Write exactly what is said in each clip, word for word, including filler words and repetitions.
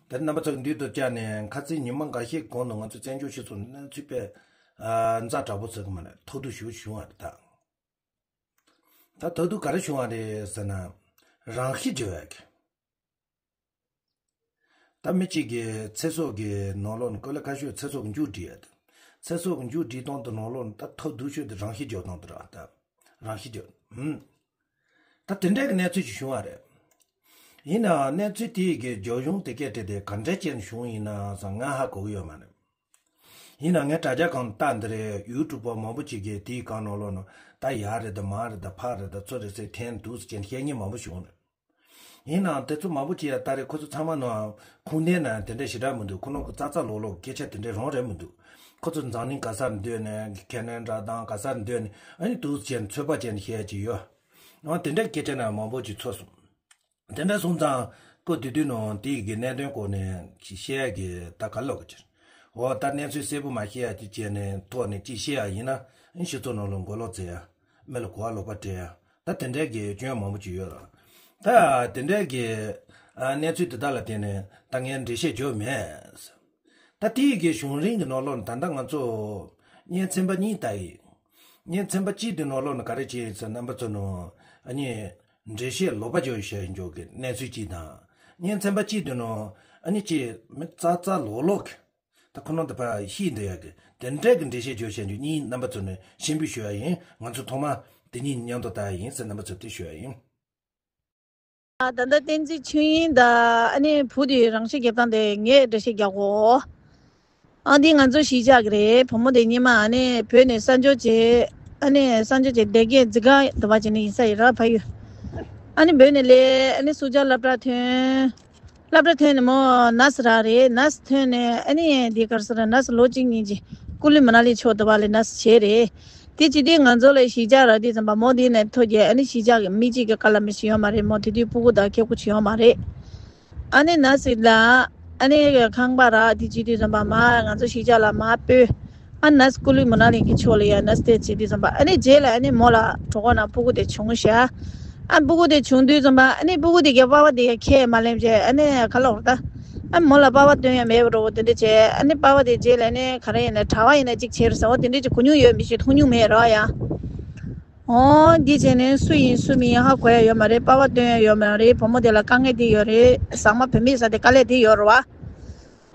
དེར་རྣམ་པ་ཚོ་མདུན་དུ་བཅར་ནས། ཁ་སང་ཉི་མ་འགའ་ཤས་གོང་དུ་ང་ཚོ་བཙན་བྱོལ་སྤྱི་ཚོགས་ནང་ཚུད་པའི་ཨ་ཛ་དྲག་པོ་ཟེར་གི་མ་རེད། ཐོག་བསྡུ་ཞུ་བྱུང་བ་རེད་ད། ད་ཐོག་བསྡུ་ག་རེ་བྱུང་བ་རེད་ཟེར་ན། རང་ཤི་བྱེད་ཡག་གི། ད་མི་གཅིག་གིས་ཚེ་སྲོག་གི་ནང་ལོགས་ནས། དཀའ་ལས་ཁག་ཤོས་ཚེ་སྲོག་གི་མཇུག་སྒྲིལ་ཡ་དང་། ཚེ་སྲོག་གི་མཇུག་སྒྲིལ་སྟངས་དེ་ནང་ལོགས་ནས་ད་ཐོག་བསྡུ་ཤོས་དེ་རང་ཤི་རྒྱག་སྟངས་དེ་རེད་ད། རང་ཤི་རྒྱག་ཧུམ། ད་དེ་འདྲའི་གི་གནས་ཚུལ་ཅིག་བྱུང་བ་རེད། ཡིན་ནའང་གནས་ཚུལ་དེའི་གི་རྒྱབ་ལྗོངས་དེ་ག་འདྲ་དེ་ག་འདྲ་ཅན་བྱུང་ཡིན་ན་ཟེར་ང་ཧ་གོ་གི་ཡོད་མ་རེད། ཡིན་ནའང་ངས་དྲ་རྒྱ་སྒང་ལྟ་འདི་རེད། ཡུ་ཊུབ་པ་མང་པོ་ཅིག་གིས་དེའི་སྒང་ནང་ལོགས་ནས་ད་ཡག་རེད་དང་མང་རེད་དང་ཕར་རེད་དང་ཚུར་རེད་ཟེར་འཐེན་འདུག་ཟེར་བཤད་མཁན་མང་པོ་བྱུང་རེད། ཡིན་ནའང་དེ་ཚོ་མང་པོ་ཅིག་ཡ་ད་རེས་ཁོ་ཚོ་ཚང་མ་ནང་ཁུངས་ལྡན་ན་དེ་འདྲ་ཞེ་དྲག་མི་འདུག་ཁོ་ནང་གི་རྩ་རྩ་ལོག་ལོག་སྐད་ཆ་དེ་འདྲ་རང་རེད་མི་འདུག་ཁོ་ཚོ་འཛམ་གླིང་ག་སར་སྡོད་ནས། ཁེ་ན་ཌ་དང་ག་སར་སྡོད་ནས། ཨ་ནི་འདུག་ཅན་ཚོད་དཔག་བྱས་ནས་བཤད་ཀྱི་ཡོད། འོ་དེ་འདྲ་སྐད་ཆ་ན་མང་པོ་ཅིག་ཚོར་སོང་། དེ་འདྲ་སོང་ཙང་ཁོ་དེ་དུས་ནང་དེའི་གི་གནད་དོན་སྐོར་ནས་ཅིག་བཤད་ཡ་གི་ད་ག་ལོག་གི་ཕྱིར། འོ་ད་གནས་ཚུལ་གསལ་པོ་མ་བཤད་ཡ་ཅིག་བྱས་ནས་ཐོག་ནས་ཅིག་བཤད་ཡ་ཡིན་ན། ཨ་ནི་སྤྱི་ཚོགས་ནང་ལ་མགོ་ལོག་འཛིན་ཡ། མི་ལ་གོ་བ་ལོག་པ་སྤྲད་ཡ། ད་དེ་འདྲའི་གི་སྐྱོན་མང་པོ་ཅིག་ཡོད་ར། ད་དེ་འདྲའི་གི་ཨ་གནས་ཚུལ་དེ་དག་ལ་བརྟེན་ནས་ད་ངས་འགྲེལ་བཤད་བརྗོད་མེད། ད་དེའི་གི་བྱུང་རིམ་གི་ནང་ལོགས་ནས་ད་ལྟ་ང་ཚོ་བརྙན་ཚན་པ་གཉིས་ལྟ་ཡི། བརྙན་ཚན་པ་གཅིག་དེ་ནང་ལོགས་ནས་ག་རེ་བྱས་ཡིན་ཟེར། རྣམ་པ་ཚོ་ནང་ཨ་ནི་འགྲེལ་བཤད་ལོག་པ་བརྗོད་བྱས་འཇོག་གི་གནས་ཚུལ་གཅིག་དང་། བརྙན་ཚན་པ་གཅིག་དེ་ནང་ཨ་ནི་ཅིག་མི་རྩ་རྩ་ལོག་ལོག་གི། ད་ཁོ་ནང་དུ་ཕར་ཤི་འདོད་ཡ་གི་དེ་འདྲའི་གི་འགྲེལ་བཤད་བརྗོད་བྱས་འཇོག་གཉིས་རྣམ་པ་ཚོ་ནས་ཞིབ་འཇུག་ཞུ་ཡ་ཡིན། ང་ཚོ་ཐོག་མ་དེ་གཉིས་མཉམ་དུ་ལྟ་ཡ་ཡིན་ཟེར་རྣམ་པ་ཚོ་དེ་ཞུ་ཡ་ཡིན། ད་ལྟ་བསྟན་འཛིན་ཆོས་དབྱིངས་དང་ཨ་ནི་བུ་དེའི་རང་ཤི་རྒྱག་སྟངས་དེ་ངས་འགྲེལ་བཤད་རྒྱག་གོ། ཨ་འདི་ང་ཚོ་གཞིས་ཆགས་ཀྱི་རེད། བུ་མོ་དེ་སྔོན་མ་ཨ་ནི་བོད་ནས་གསར་འབྱོར་བྱས། ཨ་ནི་གསར་འབྱོར་བྱས་བསྡད་མཁན་འཛིན་གྲྭ་དུ་བ་བྱས་ནས་ཡིན་ས་ཡིན་ར། ཕ་ཡུལ། ཨ་ནི་བོད་ནས་སླེབས། ཨ་ནི་སུ་ཇཱ་སློབ་གྲྭ་ཐོན། སློབ་གྲྭ་ཐོན་ནས་མོ་ནར་སི་རག་རེད། ནར་སི་ཐོན་ནས་ཨ་ནི་འདི་ག་རེ་ཟེར། ནར་སི་ལོ་གཅིག་གཉིས་ཀྱི་ཀུ་ལུ་མ་ན་ལི་ཕྱོགས་དུ་བ་ལ་ནར་སི་བྱས་རེད། དེ་བྱེད་དུས་ང་ཚོ་ལ་གཞིས་ཆགས་རག་དུས་ཙམ་པ་མོ་དེ་ནས་ཐོ་རྒྱལ། ཨ་ནི་གཞིས་ཆགས་ཀྱི་མི་གཅིག་གི་དཀའ་ལས་མི་ཞིག་ཡོད་མ་རེད། མོ་དེ་དུས་སྤུ་གུ་དང་ཁེ་གུ་ཅིག་ཡོད་མ་རེད། ཨ་ནི་ནར་སི་ལ་ཨ་ནི་ཁང་པ་རག་དེ་བྱེད་དུས་ཙམ་པ་མ་ང་ཚོ་གཞིས་ཆགས་ལ་མ་སྤོས། ཨ་ནར་སི་ཀུ་ལུ་མ་ན་ལི་གི་ཕྱོགས་ལ་ཡ་ནར་སི་དེ་བྱེད་དུས་ཙམ་པ། ཨ་ནི་རྗེས་ལ་ཨ་ནི་མོ་ལ་གྲོད་ཁོག་ནང་སྤུ་གུ་དེ་བྱུང་ཤག་ཨ་སྤུ་གུ་དེ་བྱུང་དུས་ཙམ་པ་ཨ་ནི་སྤུ་གུ་དེ་གའི་པ་ཕ་དེ་ཡ་ཁས་མ་ལེན་བྱས། ཨ་ནི་ག་ལོག་རེད་ད། ཨ་མོ་ལ་པ་ཕ་སྟོན་ཡ་མེད་པ་འདྲ་བོ་དེ་འདྲ་བྱས། ཨ་ནི་པ་ཕ་དེ་རྗེས་ལ་ནི་ག་རེ་ཡིན་ན་གྲྭ་པ་ཡིན་ན་གཅིག་བྱས་རེད་ཟེར་བ་དེ་འདྲ་ཅིག་གོ་མྱོང་ཡོད་མི་ཞིག་མཐོང་མྱོང་མེད་ར་ཡ། འོ་འདི་བྱས་ནས་སུ་ཡིན་སུ་མིན་ཧ་གོ་ཡ་ཡོད་མ་རེད། པ་ཕ་སྟོན་ཡ་ཡོད་མ་རེད། བུ་མོ་དེ་ལ་དཀའ་ངལ་དེ་ཡོད་རེད། ཟ་མ་བུད་མེད་ཟ་དེ་དཀའ་ལས་དེ་ཡོད་རེད་བ།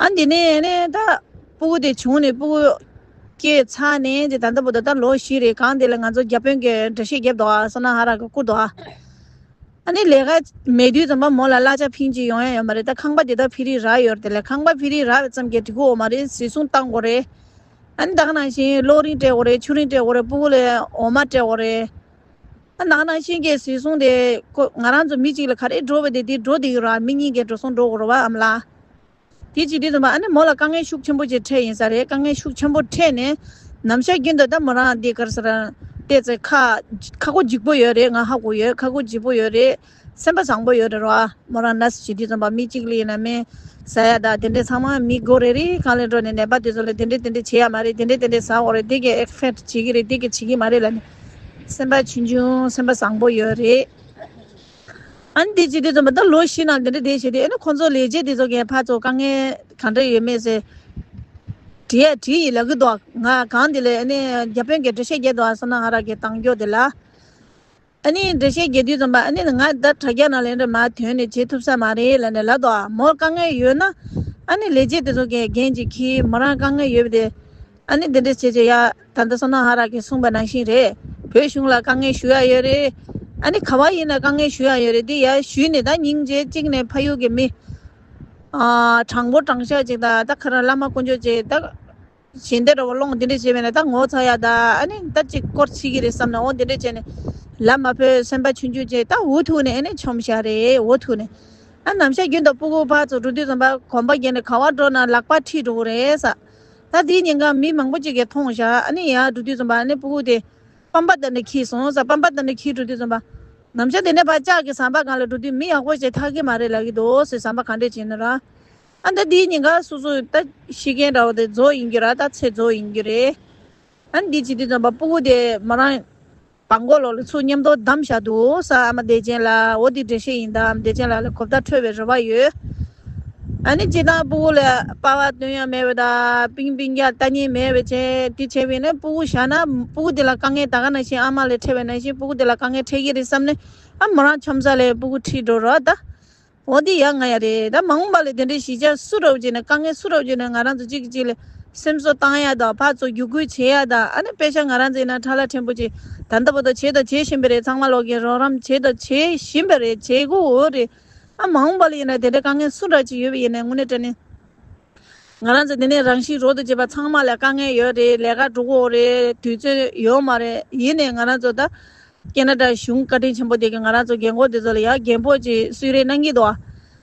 ཨ་འདི་ནས་ནས་ད་སྤུ་གུ་དེ་བྱུང་ནས་སྤུ་གུ་སྐྱེས་ཚར་ནས་དེ་ད་ལྟ་བར་དུ་ད་ལོ་བཞི་རེད། གང་དེ་ལ་ང་ཚོ་བརྒྱ་དཔོན་གྱི་འགྲེལ་བཤད་རྒྱབ་འདུག་ཨ། བསོད་ནམས་ཧ་ར་གི་བསྐུར་འདུག་ཨ། ཨ་ནི་ལས་ཀ་མེད་དུས་ཙམ་པ་མོ་ལ་གླ་ཆ་ཕིང་གཅིག་ཡོང་ཡ་ཡོད་མ་རེད། ད་ཁང་པ་དེ་དག་ཕི་རི་རག་ཡོད་རེད། དེ་ལས་ཁང་པ་ཕི་རི་རག་པའི་ཙམ་གྱིས་འགྲིག་གི་ཡོད་མ་རེད། ཟི་སྲུང་བཏང་དགོས་རེད། ཨ་ནི་ད་ག་ནང་བཞིན་གློག་རིན་སྤྲད་དགོས་རེད། ཆུ་རིན་སྤྲད་དགོས་རེད། སྤུ་གུ་ལ་འོ་མ་སྤྲད་དགོས་རེད། ཨ་ད་ག་ནང་བཞིན་གྱི་ཟི་སྲུང་དེ་ཁོ་ང་རང་ཚོ་མི་གཅིག་ལ་ག་རེ་འགྲོ་བ་དེ་དེ་འགྲོ་བསྡད་ཡོད་ར། མི་གཉིས་ཀྱི་འགྲོ་སོང་འགྲོ་དགོས་རེད་བ་ཨ་མ་ལགས། དེ་བྱེད་དུས་ཙམ་པ་ཨ་ནི་མོ་ལ་དཀའ་ངལ་ཤུགས་ཆེན་པོ་ཅིག་འཕྲད་ཡིན་ས་རེད། དཀའ་ངལ་ཤུགས་ཆེན་པོ་འཕྲད་ནས་ནམ་ཞག་རྒྱུན་དུ་ད་མོ་རང་འདི་ག་རེ་ཟེར། བལྟས་ཚེ་ཁ་ཁ་ཁོ་འཇིགས་པོ་ཡོད་རེད། ང་ཧ་གོ་ཡོད། ཁ་ཁོ་འཇིགས་པོ་ཡོད་རེད། སེམས་པ་བཟང་པོ་ཡོད་རེད་རོ། མོ་རང་ནར་སི་བྱེད་དུས་ཙམ་པ་མི་གཅིག་ལ་ཡིན་ན་མི་ཟ་ཡ་ད་དེ་འདྲས་ཚང་མ་མི་སྒོ་རེ་རེ་གང་ལ་འགྲོ་ནས་ནད་པ་དེ་ཚོ་ལ་དེ་འདྲས་དེ་འདྲས་བྱེད་ཡ་མ་རེད། དེ་འདྲས་དེ་འདྲས་ཟ་འོ་རེད། དེ་གས་ཨེག་ཕེག་ཊི་བྱེད་ཀྱི་རེད། དེ་གས་བྱེད་ཀྱི་མ་རེད་ལབ་ནས་སེམས་པ་ཆུང་ཆུང་སེམས་པ་བཟང་པོ་ཡོད་རེད། ཨ་ནི་དེ་བྱེད་དུས་ཙམ་པ་ད་ལོ་བཞི་ནང་དེ་འདྲ་དེ་བྱེད་དུས་ཨ་ནི་ཁོང་ཚོ་ལས་བྱེད་དེ་ཚོ་གས་ཕར་ཚུར་དཀའ་ངལ་གང་འདྲ་ཡོད་མེད་ཟེར་དྲི་ཡ་དྲི་ཡི་ལབ་ཀྱི་འདུག་ང་གང་དེ་ལས་ཨ་ནི་བརྒྱ་དཔོན་གྱི་འགྲེལ་བཤད་རྒྱག་འདུག་ཨ་བསོད་ནམས་ཧ་ར་གི་གཏམ་རྒྱུད་དེ་ལ། ཨ་ནི་འགྲེལ་བཤད་རྒྱག་དུས་ཙམ་པ་ཨ་ནི་ང་ད་དྲ་རྒྱ་ནང་ལ་འདྲ་མར་ཐོན་ནས་བྱེད་ཐུབ་ས་མ་རེད་ལབ་ནས་ལབ་འདུག་མོར་དཀའ་ངལ་ཡོད་ན་ཨ་ནི་ལས་བྱེད་དེ་ཚོ་གས་འགན་ཅིག་འཁྱེར། མོ་རང་དཀའ་ངལ་ཡོད་པ་དེ་ཨ་ནི་འདི་འདྲ་བྱེད་བྱེད་ཡ། ད་ལྟ་བསོད་ནམས་ཧ་ར་གིས་གསུངས་པ་ནང་བཞིན་རེད། བོད་གཞུང་ལ་དཀའ་ངལ་ཞུ་ཡ་ཡོད་རེད། ཨ་ནི་ག་བ་ཡིན་ན་དཀའ་ངལ་ཞུ་ཡ་ཡོད་རེད། དེ་ཡ་ཞུས་ནས་ད་སྙིང་རྗེ་གཅིག་ནས་ཕ་ཡུལ་གྱི་མི་ཨ་དྲང་པོ་དྲང་བཞག་ཅིག་དང་། ད་ཁ་ར་བླ་མ་དཀོན་མཆོག་ཅིག་ད་ཞལ་འདེབས་འདྲ་བོ་སློང་། དེ་འདྲ་བྱས་པས་ན་ད་ངོ་ཚ་ཡ་ད་ཨ་ནི་ད་ཅིག་སྐོར་ཕྱིན་གྱི་རེད་བསམ་ནས། འོ་དེ་འདྲ་བྱས་ནས་ལབ་མ་ཕོད། སེམས་པ་ཆུང་ཆུང་བྱས་ད་འུ་ཐུག་ནས་ཨ་ནི་མཆོང་བཞག་རེད། འུ་ཐུག་ནས་ཨ་ནམ་ཞག་རྒྱུན་དུ་སྤུ་གུ་ཕར་ཚུར་འགྲོ་དུས་ཙམ་པ་གོམ་པ་བརྒྱབ་ནས་ག་བ་འགྲོ་ན་ལག་པ་ཁྲིད་འགྲོ་གི་རེད་ས། ད་དེའི་ཉིན་གང་མི་མང་པོ་ཅིག་གིས་མཐོང་བཞག་ཨ་ནི་ཡར་འགྲོ་དུས་ཙམ་པ་ཨ་ནི་སྤུ་གུ་དེ་པམ་པ་དེ་འདྲ་འཁྱེར་སོང་ས། པམ་པ་དེ་འདྲ་འཁྱེར་འགྲོ་དུས་ཙམ་པ་ནམ་ཞག་དེ་ནས་ཕར་ལྕགས་ཀྱི་ཟམ་པ་སྒང་ལ་འགྲོ་དུས་མི་ཡག་པོ་ཞིག་ཐར་གི་མ་རེད་ལབ་ཀྱི་འདུག་ཟེར། ཟམ་པ་ག་འདྲས་བྱས་ན་ར། ཨ་ད་དེའི་ཉིན་གང་སོ་སོ་ད་ཤི་མཁན་འདྲ་བོ་དེ་རྫོགས་ཡིན་རྒྱུ་ར། ད་ཚེ་རྫོགས་ཡིན་རྒྱུ་རེད། ཨ་འདི་བྱེད་དུས་ཙམ་པ་སྤུ་གུ་དེ་མོ་རང་བང་མགོ་ལོག་ལ་ཚུར་མཉམ་དུ་བསྡམས་བཞག་འདུག་ས། ཨ་མ་བདེ་ཆེན་ལགས། འོ་དེ་འགྲེལ་བཤད་ཡིན་ད། ཨ་མ་བདེ་ཆེན་ལགས་ལ་གོ་བརྡ་འཕྲོད་པའི་རེ་བ་ཡོད། ཨ་ནི་སྤྱིར་བཏང་སྤུ་གུ་ལ་པ་ཕ་སྟོན་ཡ་མེད་པ་དང་སྤུན་སྤུན་ཀྱག་ལྟ་མཁན་མེད་པ་བྱས་དེ་བྱས་པས་ན་སྤུ་གུ་བཞག་ན་སྤུ་གུ་དེ་ལ་དཀའ་ངལ་ད་ག་ནང་བཞིན་ཨ་མ་ལ་འཕྲད་པ་ནང་བཞིན་སྤུ་གུ་དེ་ལ་དཀའ་ངལ་འཕྲད་ཀྱི་རེད་བསམ་ནས་ཨ་མོ་རང་ཁྱིམ་ཚང་ལ་སྤུ་གུ་ཁྲིད་འགྲོ་རོགས་ད། འོ་འདི་ཡག་ང་ཡ་རེད་ད། མ་འོངས་པ་ལ་དེ་འདྲའི་གཞིས་ཆགས་སུ་རོགས་བྱས་ནས་དཀའ་ངལ་སུ་རོགས་བྱས་ནས་ང་རང་ཚོ་གཅིག་གིས་གཅིག་ལ་སེམས་གསོ་བཏང་ཡ་དང་ཕར་ཚུར་བརྒྱུད་སྐུལ་བྱེད་ཡ་དང་ཨ་ནི་དཔེ་ཆ་ང་རང་ཚོ་ཡིན་ན་ཁྲ་ལ་ཕྲན་བུ་ཅིག་ད་ལྟ་བར་དུ་བྱས་དང་བྱེད་བཞིན་པ་རེད། ཚང་མ་ལོག་གིས་རོགས་རམ་བྱས་དང་བྱེད་བཞིན་པ་རེད། བྱེད་དགོས་འོ་རེད། ཨ་མ་འོངས་པ་ལ་ཡིན་ན་དེ་འདྲའི་དཀའ་ངལ་སུ་འདྲ་ཅིག་ཡོད་པ་ཡིན་ན་དངོས་གནས་དྲང་གནས་ང་རང་ཚོ་དེ་ནས་རང་བཞིན་རོགས་དང་བྱེད་པ་ཚང་མ་ལ་དཀའ་ངལ་ཡོད་རེད། ལས་ཀ་འགྲོ་གི་ཡོད་རེད། དུས་ཚོད་ཡོད་མ་རེད། ཡིན་ནའི་ང་རང་ཚོ་ད་ཁེ་ན་ཌ་གཞུང་བཀའ་དྲིན་ཆེན་པོ་དེ་གིས་ང་རང་ཚོ་རྒན་གོག་དེ་ཚོ་ལ་ཡ་རྒན་པོ་ཅིག་གསོལ་རས་གནང་གི་འདུག་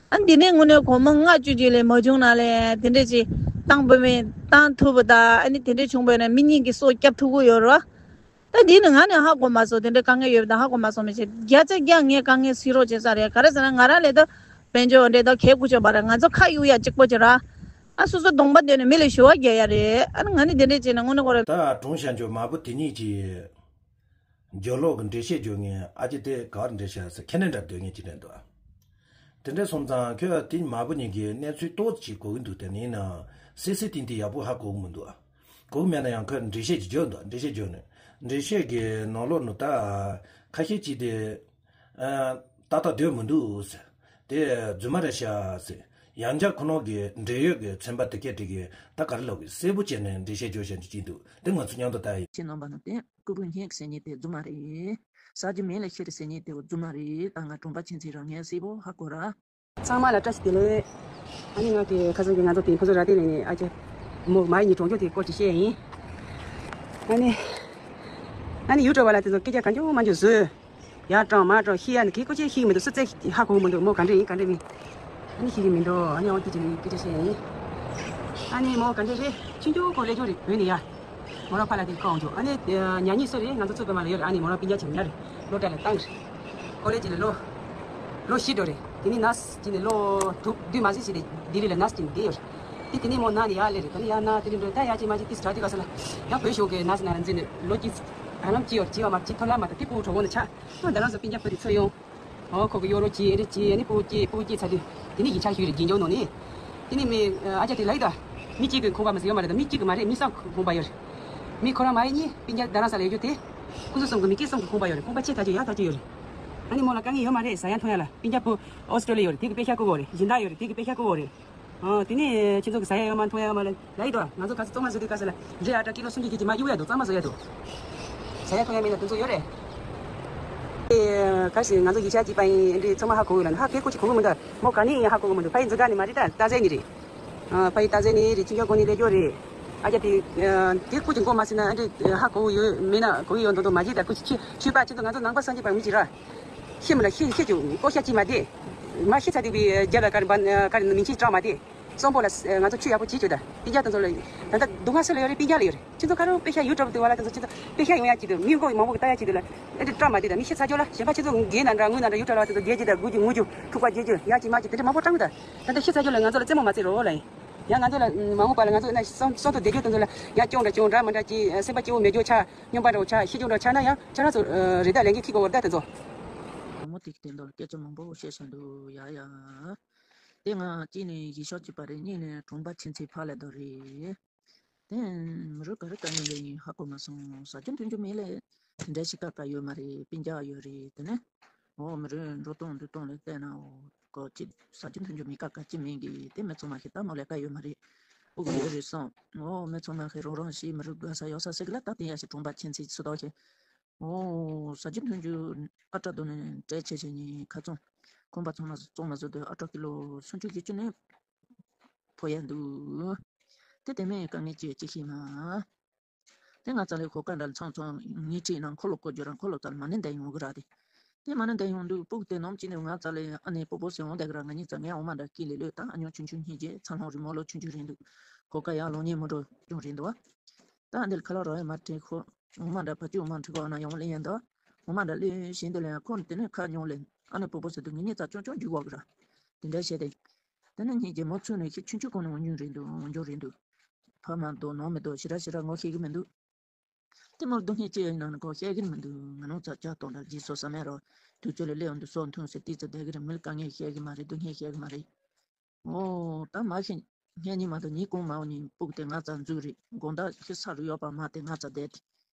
ཨ་འདི་ནས་དངོས་གནས་སྒོར་མོ་ལྔ་བཅུ་ཅིག་ལས་མ་བྱུང་ན་ལས་དེ་འདྲས་ཅིག་བཏང་དགོས་མིན་བཏང་ཐུབ་པ་དང་ཨ་ནི་དེ་འདྲས་བྱུང་བས་ན་མི་གཉིས་ཀྱི་སྲོག་སྐྱབས་ཐུབ་ཀྱི་ཡོད་རེད་བ། ད་འདི་ནི་ང་ནི་ཧ་གོ་མ་སོང་། དེ་འདྲའི་དཀའ་ངལ་ཡོད་པ་དང་ཧ་གོ་མ་སོང་། མི་ཤེས། བརྒྱ་ཆ་བརྒྱ་ངས་དཀའ་ངལ་སེལ་རོགས་བྱེད་ས་རེད། ག་རེ་ཟེར་ན་ང་རང་ལས་ད་དཔལ་འབྱོར་འདྲེ་ད་གལ་ཁུ་ཆོད་པ་རེད། ང་ཚོ་ཁ་གཡུག་ཡ་གཅིག་པོ་བྱེད་ར། ཨ་སོ་སོ་གདོང་པ་བསྟན་ནས་མི་ལ་ཞུ་བ་རྒྱག་ཡ་རེད། ཨ་ནི་ང་ནི་དེ་འདྲས་བྱས་ན་དངོས་གནས་ཁོ་རང་། ད་གྲོང་ཤ་འཇོ་མ་བུ་དེ་གཉིས་ཀྱིས་འཇོ་ལོག་གི་འགྲེལ་བཤད་བརྗོད་ངས་ཨ་ཅེ་དེ་ག་བར་འགྲེལ་བཤད་ཟེར་ཁེ་ནས་འདྲ་སྡོད་ངས་ཅི་འདྲ་འདུག་དེ་འདྲ་སོང་ཙང་ཁོས་དེ་མ་བུ་གཉིས་ཀྱི་གནས་ཚུལ་ཏོག་ཙམ་གོ་གི་འདུག་དེ་ནི་ཡིན་ན་སི་སི་ཏིང་ཏིང་ཡག་པོ་ཧ་གོ་གི་མི་འདུག་གོ་གི་མེད་ན་ཡང་ཁོས་འགྲེལ་བཤད་ཅིག་བརྗོད་འདུག་འགྲེལ་བཤད་བརྗོད་ནས་འགྲེལ་བཤད་ཀྱི་ནང་ལོགས་ནས་ད་ཁ་ཤས་ཅིག་དེ་ཨ་ཏག་ཏག་སྡོད་མི་འདུག་ཟེར། དེ་རྫུན་མ་རེད་ཤག་ཟེར། ཡང་བསྐྱར་ཁོ་རང་གི་འབྲེལ་ཡོད་ཀྱི་ཚན་པ་དེ་གས་དེ་གས་ད་ག་རེ་ལབ་དགོས་གསལ་པོ་བྱས་ནས་འགྲེལ་བཤད་བརྗོད་བཞིན་ཅིག་འདུག་དེ་ང་ཚོ་མཉམ་དུ་ལྟ་ཡི། ཁྱེད་རྣམ་པ་ནང་བསྟན་སྐུ་བུ་སྙེག་ཟེར་མཁན་དེ་རྫུན་མ་རེད། ཟ་རྒྱུ་མེད་ལ་ཤི་རེད་ཟེར་མཁན་དེ་རྫུན་མ་རེད། ད་ང་གྲོང་པ་ཆེན་ཚེ་རང་ངས་གསལ་པོ་ཧ་གོ་ར། ཚང་མ་ལ་བཀྲ་ཤིས་བདེ་ལེགས། ཨ་ནི་ང་གི་ཁ་སང་གི་ང་ཚོ་དེ་ཕུན་ཚོགས་ར་སྟེང་ནས་ཨ་ཅེ་མོ་མ་ཡི་ཉི་གྲོང་ཆོག་དེ་སྐོར་ཅིག་བཤད་ཡིན། ཨ་ནི་ཨ་ནི་ཡུ་ཊུབ་པ་ལ་དེ་ཚོ་སྐད་ཆ་གང་བྱུང་མ་བྱུང་བཟོས། ཡར་དྲངས་མར་དྲངས་ཤི་ཡ་ནི་གི་སྐོར་ཅིག་ཤི་གི་མི་འདུག་སུ་རྩེ་ཧ་གོ་གི་མི་འདུག་མོ་ག་འདྲ་ཡིན་ག་འདྲ་མིན། ཨ་ནི་ཤི་གི་མི་འདུག་ཨ་ནི་ཨོ་དེ་ཅིག་ནི་སྐད་ཆ་བཤད་ཡིན། ཨ་ནི་མོ་ག་འདྲ་རེད་ཆུང་ཆུང་སྐོར་ལས་ཆུང་རེད་བོད་ནས་ཡ། མོ་རང་ཕ་ལ་དེ་ཁོ་འོང་ཆོག་ཨ་ནི་ཉ་གཉིས་སུ་རེད་ང་ཚོ་ཚུགས་པའི་མ་ལ་ཡོད་རེད། ཨ་ནི་མོ་རང་སྤུན་ཀྱག་ཆེ་ཉ་རེད། སློབ་གྲྭ་ལ་བཏང་རེད། ཀོ་ལེ་ཇི་ལ་ལོ། ལོ་བཞི་འགྲོ་རེད། དེ་ནི་ནར་སི་ཅིག་ནས་ལོ་དྲུག་བདུན་མ་ཟིན་ཞིག་རེད་ལྡི་ལི་ལ་ནར་སི་ཅིག་ནས་བསྡད་ཡོད་རེད། དེ་དེ་ནི་མོ་ན་ནི་ཡར་སླེབས་རེད། ད་ནི་ཡར་ན་དེ་རིང་འགྲོ་ད་ཡར་ཅིག་མ་ཅིག་ཏིས་དྲག་དེ་ག་ས་ལ། ཡང་བོད་གཞུང་གི་ནར་སི་ནང་ལ་འཛིན་ནས་ལོ་གཅིག་ཧ་ལམ་གཅིག་ཡོད་རེད། བྱིས་པ་མ་བྱིས་ཐོ་ལ་མ་ད་དེ་ཕྲུ་གུ་གྲོགས་པོ་ནས་ཆགས། ཁོ་ད་རང་ཚོ་སྤུན་ཀྱག་ཕ་དེ་ཚུར་ཡོང་། ཨོ་ཁོ་གི་གཡོ་རོགས་བྱེད་ཨེ་རེད་བྱེད་ཨ་ནི་སྤུ་གུ་སྐྱེས་སྤུ་གུ་སྐྱེས་ཚར་དུས། དེ་ནི་ཡིག་ཆ་ཞུས་རེད་རྒྱན་འཇོག་ནང་ནས། དེ་ནི་མི་ཨ་ཅག་དེ་ལ་ཡི་ད། མི་གཅིག་གི་ཁང་པ་མ་ཟེར་ཡོད་མ་རེད་ད། མི་གཅིག་གི་མ་རེད། མི་གསུམ་ཁང་པ་ཡོད་རེད། མི་ཁོ་རང་མ་ཡི་གཉིས་སྤུན་ཀྱག་རྡ་རམ་ས་ལ་ཡོད་རྒྱུ་དེ། ཁོ་ཚོ་གསུམ་གི་མི་སྐྱེས་གསུམ་གི་ཁང་པ་ཡོད་རེད། ཁང་པ་ཆེ་ཐག་ཆོད་ཡག་ཐག་ཆོད་ཡོད་རེད། ཨ་ནི་མོ་ལ་དཀའ་ངལ་ཡོད་མ་རེད། ཟ་ཡ་འཐུང་ཡ་ལ་སྤུན་ཀྱག་བུ་ཨོ་སི་ཀྲོ་ལི་ཡ་ཡོད་རེད། དེ་གི་པེ་ཤ་བསྐུར་བ་རེད། སྦྱིན་བདག་ཡོད་རེད། དེ་གི་པེ་ཤ་བསྐུར་བ་རེད། ཨ་དེ་ནས་ཁྱེད་ཚོ་གི་ཟ་ཡ་ཡོད་མ་འཐུང་ཡ་ཡོད་མ་ལ་ལ་ཡི་དོ། ང་ཚོ་ག་ཚོད་བཙོང་མ་བཟོ་དུས་ག་ས་ལ་འབྲས་ཨ་ཊ་ཀི་ལོ་སུམ་ཅུ་བརྒྱད་ཅུ་མ་གཡུག་ཡ་འདུག་བཙོང་མ་བཟོ་ཡ་འདུག་ཟ་ཡ་འཐུང་ཡ་མེད་ན་དེ་ཚོ་ཡོད་རེད། ཨེ། ག་ཞིག་ང་ཚོ་ཡིག་ཆ་གཅིག་པ་ཡིན་འདི་ཚང་མ་ཧ་གོ་གི་ལ་ཧ་གེ་ཁོ་ཅིག་གོ་གི་མི་འདུག་མོ་ག་ནས་ཡིན་ཧ་གོ་གི་མི་འདུག་ཕ་ཡི་འཛུལ་ག་ནས་མ་རེད་ད་རྟ་ཟེ་ནས་རེད། ཨ། ཕ་ཡི་རྟ་ཟེ་ནས་རེད། ཁྱི་འཇོག་གོ་ནས་ལས་འཇོག་རེད། ཨ་ཅག་དེ། ཨ། དེ་ཁོ་ཅིག་གོ་མ་སྲིད་ན་ཨ་འདྲས་ཧ་གོ་གི་ཡོད་མེད་ན་གོ་གི་ཡོད་མདོག་མདོག་མ་བྱེད་ད་ཁོ་ཅིག་ཁྱི་ཁྱི་པ་ཁྱི་ཚོ་ང་ཚོ་ནང་པ་སངས་རྒྱས་པ་མི་ཅིག་ར། ཤི་མི་ལ་ཤི་ཤི་ཅུ་ཀོ་ཤ་ཅི་མ་དེ། མ་ཤི་ཚ་དེ་བི་རྒྱབ་ལ་ཀར་བན་ཀར་མིང་ཆེན་སྐྲག་མ་དེ། གསོན་པོ་ལ་ང་ཚོ་ཆུ་ཡག་པོ་བྱེད་ཆོག་ད། སྤུན་ཀྱག་དང་ཚོ་ལ། ད་ལྟ་སྡུག་བསྔལ་སུ་ལ་ཡོད་རེད། སྤུན་ཀྱག་ལ་ཡོད་རེད། ཁྱེད་ཚོ་ཁ་རོག་པེ་ཤ་ཡུ་ཊུབ་དུ་བ་ལ་དེ་ཚོ་ཁྱེད་ཚོ་པེ་ཤ་ཡོང་ཡག་ཅིག་དུ་མི་མགོ་མང་པོ་གི་ལྟ་ཡག་ཅིག་དུ་ལ། ཨེ་འདྲ་སྐྲག་མ་དེ་ད་མི་ཤི་ཚ་ཆོག་ལ་གཞན་པ་ཁྱེད་ཚོ་འགས་ན་འདྲ་དངུལ་ན་འདྲ་ཡུ་ཊུབ་ལ་བ་དེ་ཚོ་རྒྱལ་ཅིག་ད་དགུ་ཅིག་ངུ་ཅིག་ཐུག་པ་རྒྱལ་ཅིག་ཡག་ཅིག་མ་ཅིག་དེ་འདྲ་མང་པོ་སྐྲག་གི་ད། ད་ལྟ་ཤི་ཚ་ཆོག་ལ་ང་ཚོ་ལ་རྩེད་མོ་མ་རྩེ་རོགས་ལ་ཡིན། ཡང་ང་ཚོ་ལ་མ་འོངས་པ་ལ་ང་ཚོ་ན་སོང་སོང་དུ་བསྡད་རྒྱུ་དེ་ཚོ་ལ་ཡང་སྐྱོང་འདྲ་སྐྱོང་འདྲ་མི་འདྲ་ཅིག་སེམས་པ་སྐྱོ་བོ་མེད་རྒྱུ་ཆགས། སྨྱོན་པ་འདྲ་བོ་ཆགས། ཤི་རྒྱུ་འདྲ་ཆགས་ན་ཡང་ཁྱེད་རང་ཚོ་རེ་ད་ལས་འགན་འཁྱེར་དགོས་པ་རེད་ད་དེ་ཚོ། བུ་མོ་དེ་གི་དོན་དག་ལ་སྐད་ཆ་མང་པོ་བཤད་བཞིན་འདུག་ཡ་ཡ། དེ་ང་གཅིག་ནས་གཞིས་ཆགས་གཅིག་པ་རེད། གཉིས་ནས་གྲོང་པ་ཆེན་ཚེ་ཕ་ལ་དོ་རེད། དེ་མི་རུ་ག་རུ་ག་ནས་ལས་ཡིན་ཧ་གོ་མ་སོང་། ཟ་རྒྱུ་འཐུང་རྒྱུ་མེད་ལས་འདྲ་ཞིག་ཀ་ཀ་ཡོད་མ་རེད། སྤུན་ཀྱག་ཡོད་རེད། དེ་ནས་འོ་མི་རུ་འགྲོ་སྟངས་འདུག་སྟངས་ལས་བལྟས་ན་འོ་གོ་ཅི་ཟ་རྒྱུ་འཐུང་རྒྱུ་མེད་ཀ་ཀ་ཅི་མིན་གི་དེ་མི་ཚང་མ་ཞིག་ལྟ་མོ་ལས་ཀ་ཡོད་མ་རེད། ཨུ་གུ་ཡོད་རེད་སོང་། འོ་མི་ཚང་མ་ཞིག་རོགས་རམ་ཞིག་མི་རུ་དགའ་ས་ཡོད་ས་ཟེར་གི་ལ་ད་དེ་ཡ་ཞིག་གྲོང་པ་ཆེན་ཚེ་སུ་དོག་ཞིག་འོ། ཟ་རྒྱུ་འཐུང་རྒྱུ་ཨ་ཀྲ་དོ་ནས་སྤྲད་བྱས་བྱས་ནས་ཁ་ཚོང་ཁང་པ་ཚང་མ་བཙོང་མ་བཟོ་དུས་ཨ་ཀྲ་ཀི་ལོ་སུམ་ཅུ་བཞི་བཅུ་ནས་ཕོ་ཡ་འདུག་དེ་དེ་མིན་དཀའ་ངལ་ཅི་ཅི་ཤེས་ན། དེ་ང་ཚ་ལའི་གོ་སྐབས་འདྲ་ལ་ཚང་ཚང་ངས་ཁྲིད་ན་འཁོར་ལོ་བསྐོར་རྒྱུ་ར་འཁོར་ལོ་ཚ་ལ་མ་ནི་འདའ་ཡོང་གི་ར་དེ། དེ་མ་ནི་འདའ་ཡོང་དུས་སྤུ་གུ་དེ་ནོམ་ཅི་ནས་ང་ཚ་ལའི་ཨ་ནེ་སྤོ་བོ་ཟེར་འོང་བསྡད་གི་ར། ང་གཉིས་ཚ་ངའི་འོ་མ་འདྲ་ཀི་ལི་ལོས་ད་ཨ་ཉོ་ཆུང་ཆུང་སྙིང་རྗེ་ཚ་ལྷོང་རི་མོ་ལོ་ཆུང་ཆུང་རེད་འདུག་གོ་སྐབས་ཡག་ལོ་ཉེས་མོ་འགྲོ་ཅུང་རེད་འདུག་བ། ད་འདི་ལ་ཁ་ལག་རོགས་ཡ་མ་ཁྲིད་ཁོ། འོ་མ་འདྲ་ཕ་ཆུ་འོ་མ་ཁྲིད་ཁོ་ཨ་ན་ཡང་ལེན་ཡ་འདུག་འོ་མ་འདྲ་ལོས་གཞན་དེ་ལ་ཡང་ཁོ་དེ་ནས་ཁ་ཉོ་ལེན་ཨ་ནི་སྤོ་བོ་ཟེར་དུས་ངེད་གཉིས་ཚ་ཆུང་ཆུང་རྒྱུག་བ་གི་ར། དེ་འདྲ་བྱས་ཏེ། དེ་ནས་ངེད་ཀྱི་མོ་ཚུད་ནས་ཁྱི་ཆུང་ཆུང་གོང་ནས་འོ་ཉུང་རེད་འདུག་འོ་འཇོག་རེད་འདུག་ཕ་མ་དང་ནང་མི་དང་ཞེ་དྲག་ཞེ་དྲག་ངོ་ཤེས་ཀྱི་མི་འདུག་དེ་མོར་སྡུག་བསྔལ་ཅི་ཡང་ནང་ནས་ཁོ་བཤད་ཀྱི་མི་འདུག་ང་ནོ་ཚ་ལྕགས་གཏོང་འདྲ་རྗེས་སོ་ས་མེད་རོ། དུས་ཚོད་ལ་སླེབས་འོང་དུས་སོ་འཐུང་ཟེར་ཏི་ཙི་བསྡད་ཀྱི་རེད། མི་ལ་དཀའ་ངལ་བཤད་ཀྱི་མ་རེད། སྡུག་བསྔལ་བཤད་ཀྱི་མ་རེད། ཨོ་ད་མ་ཤེས། ངས་ཉི་མ་དང་ཉིན་གུང་མ་འོ་ཉིན་སྤུག་དེ་ང་ཙ་འཛུལ་རེད། དགོང་དག་ཤི་ས་རུ་ཡོད་པ་མ་དེ་ང་ཙ་བསྡད་དེ།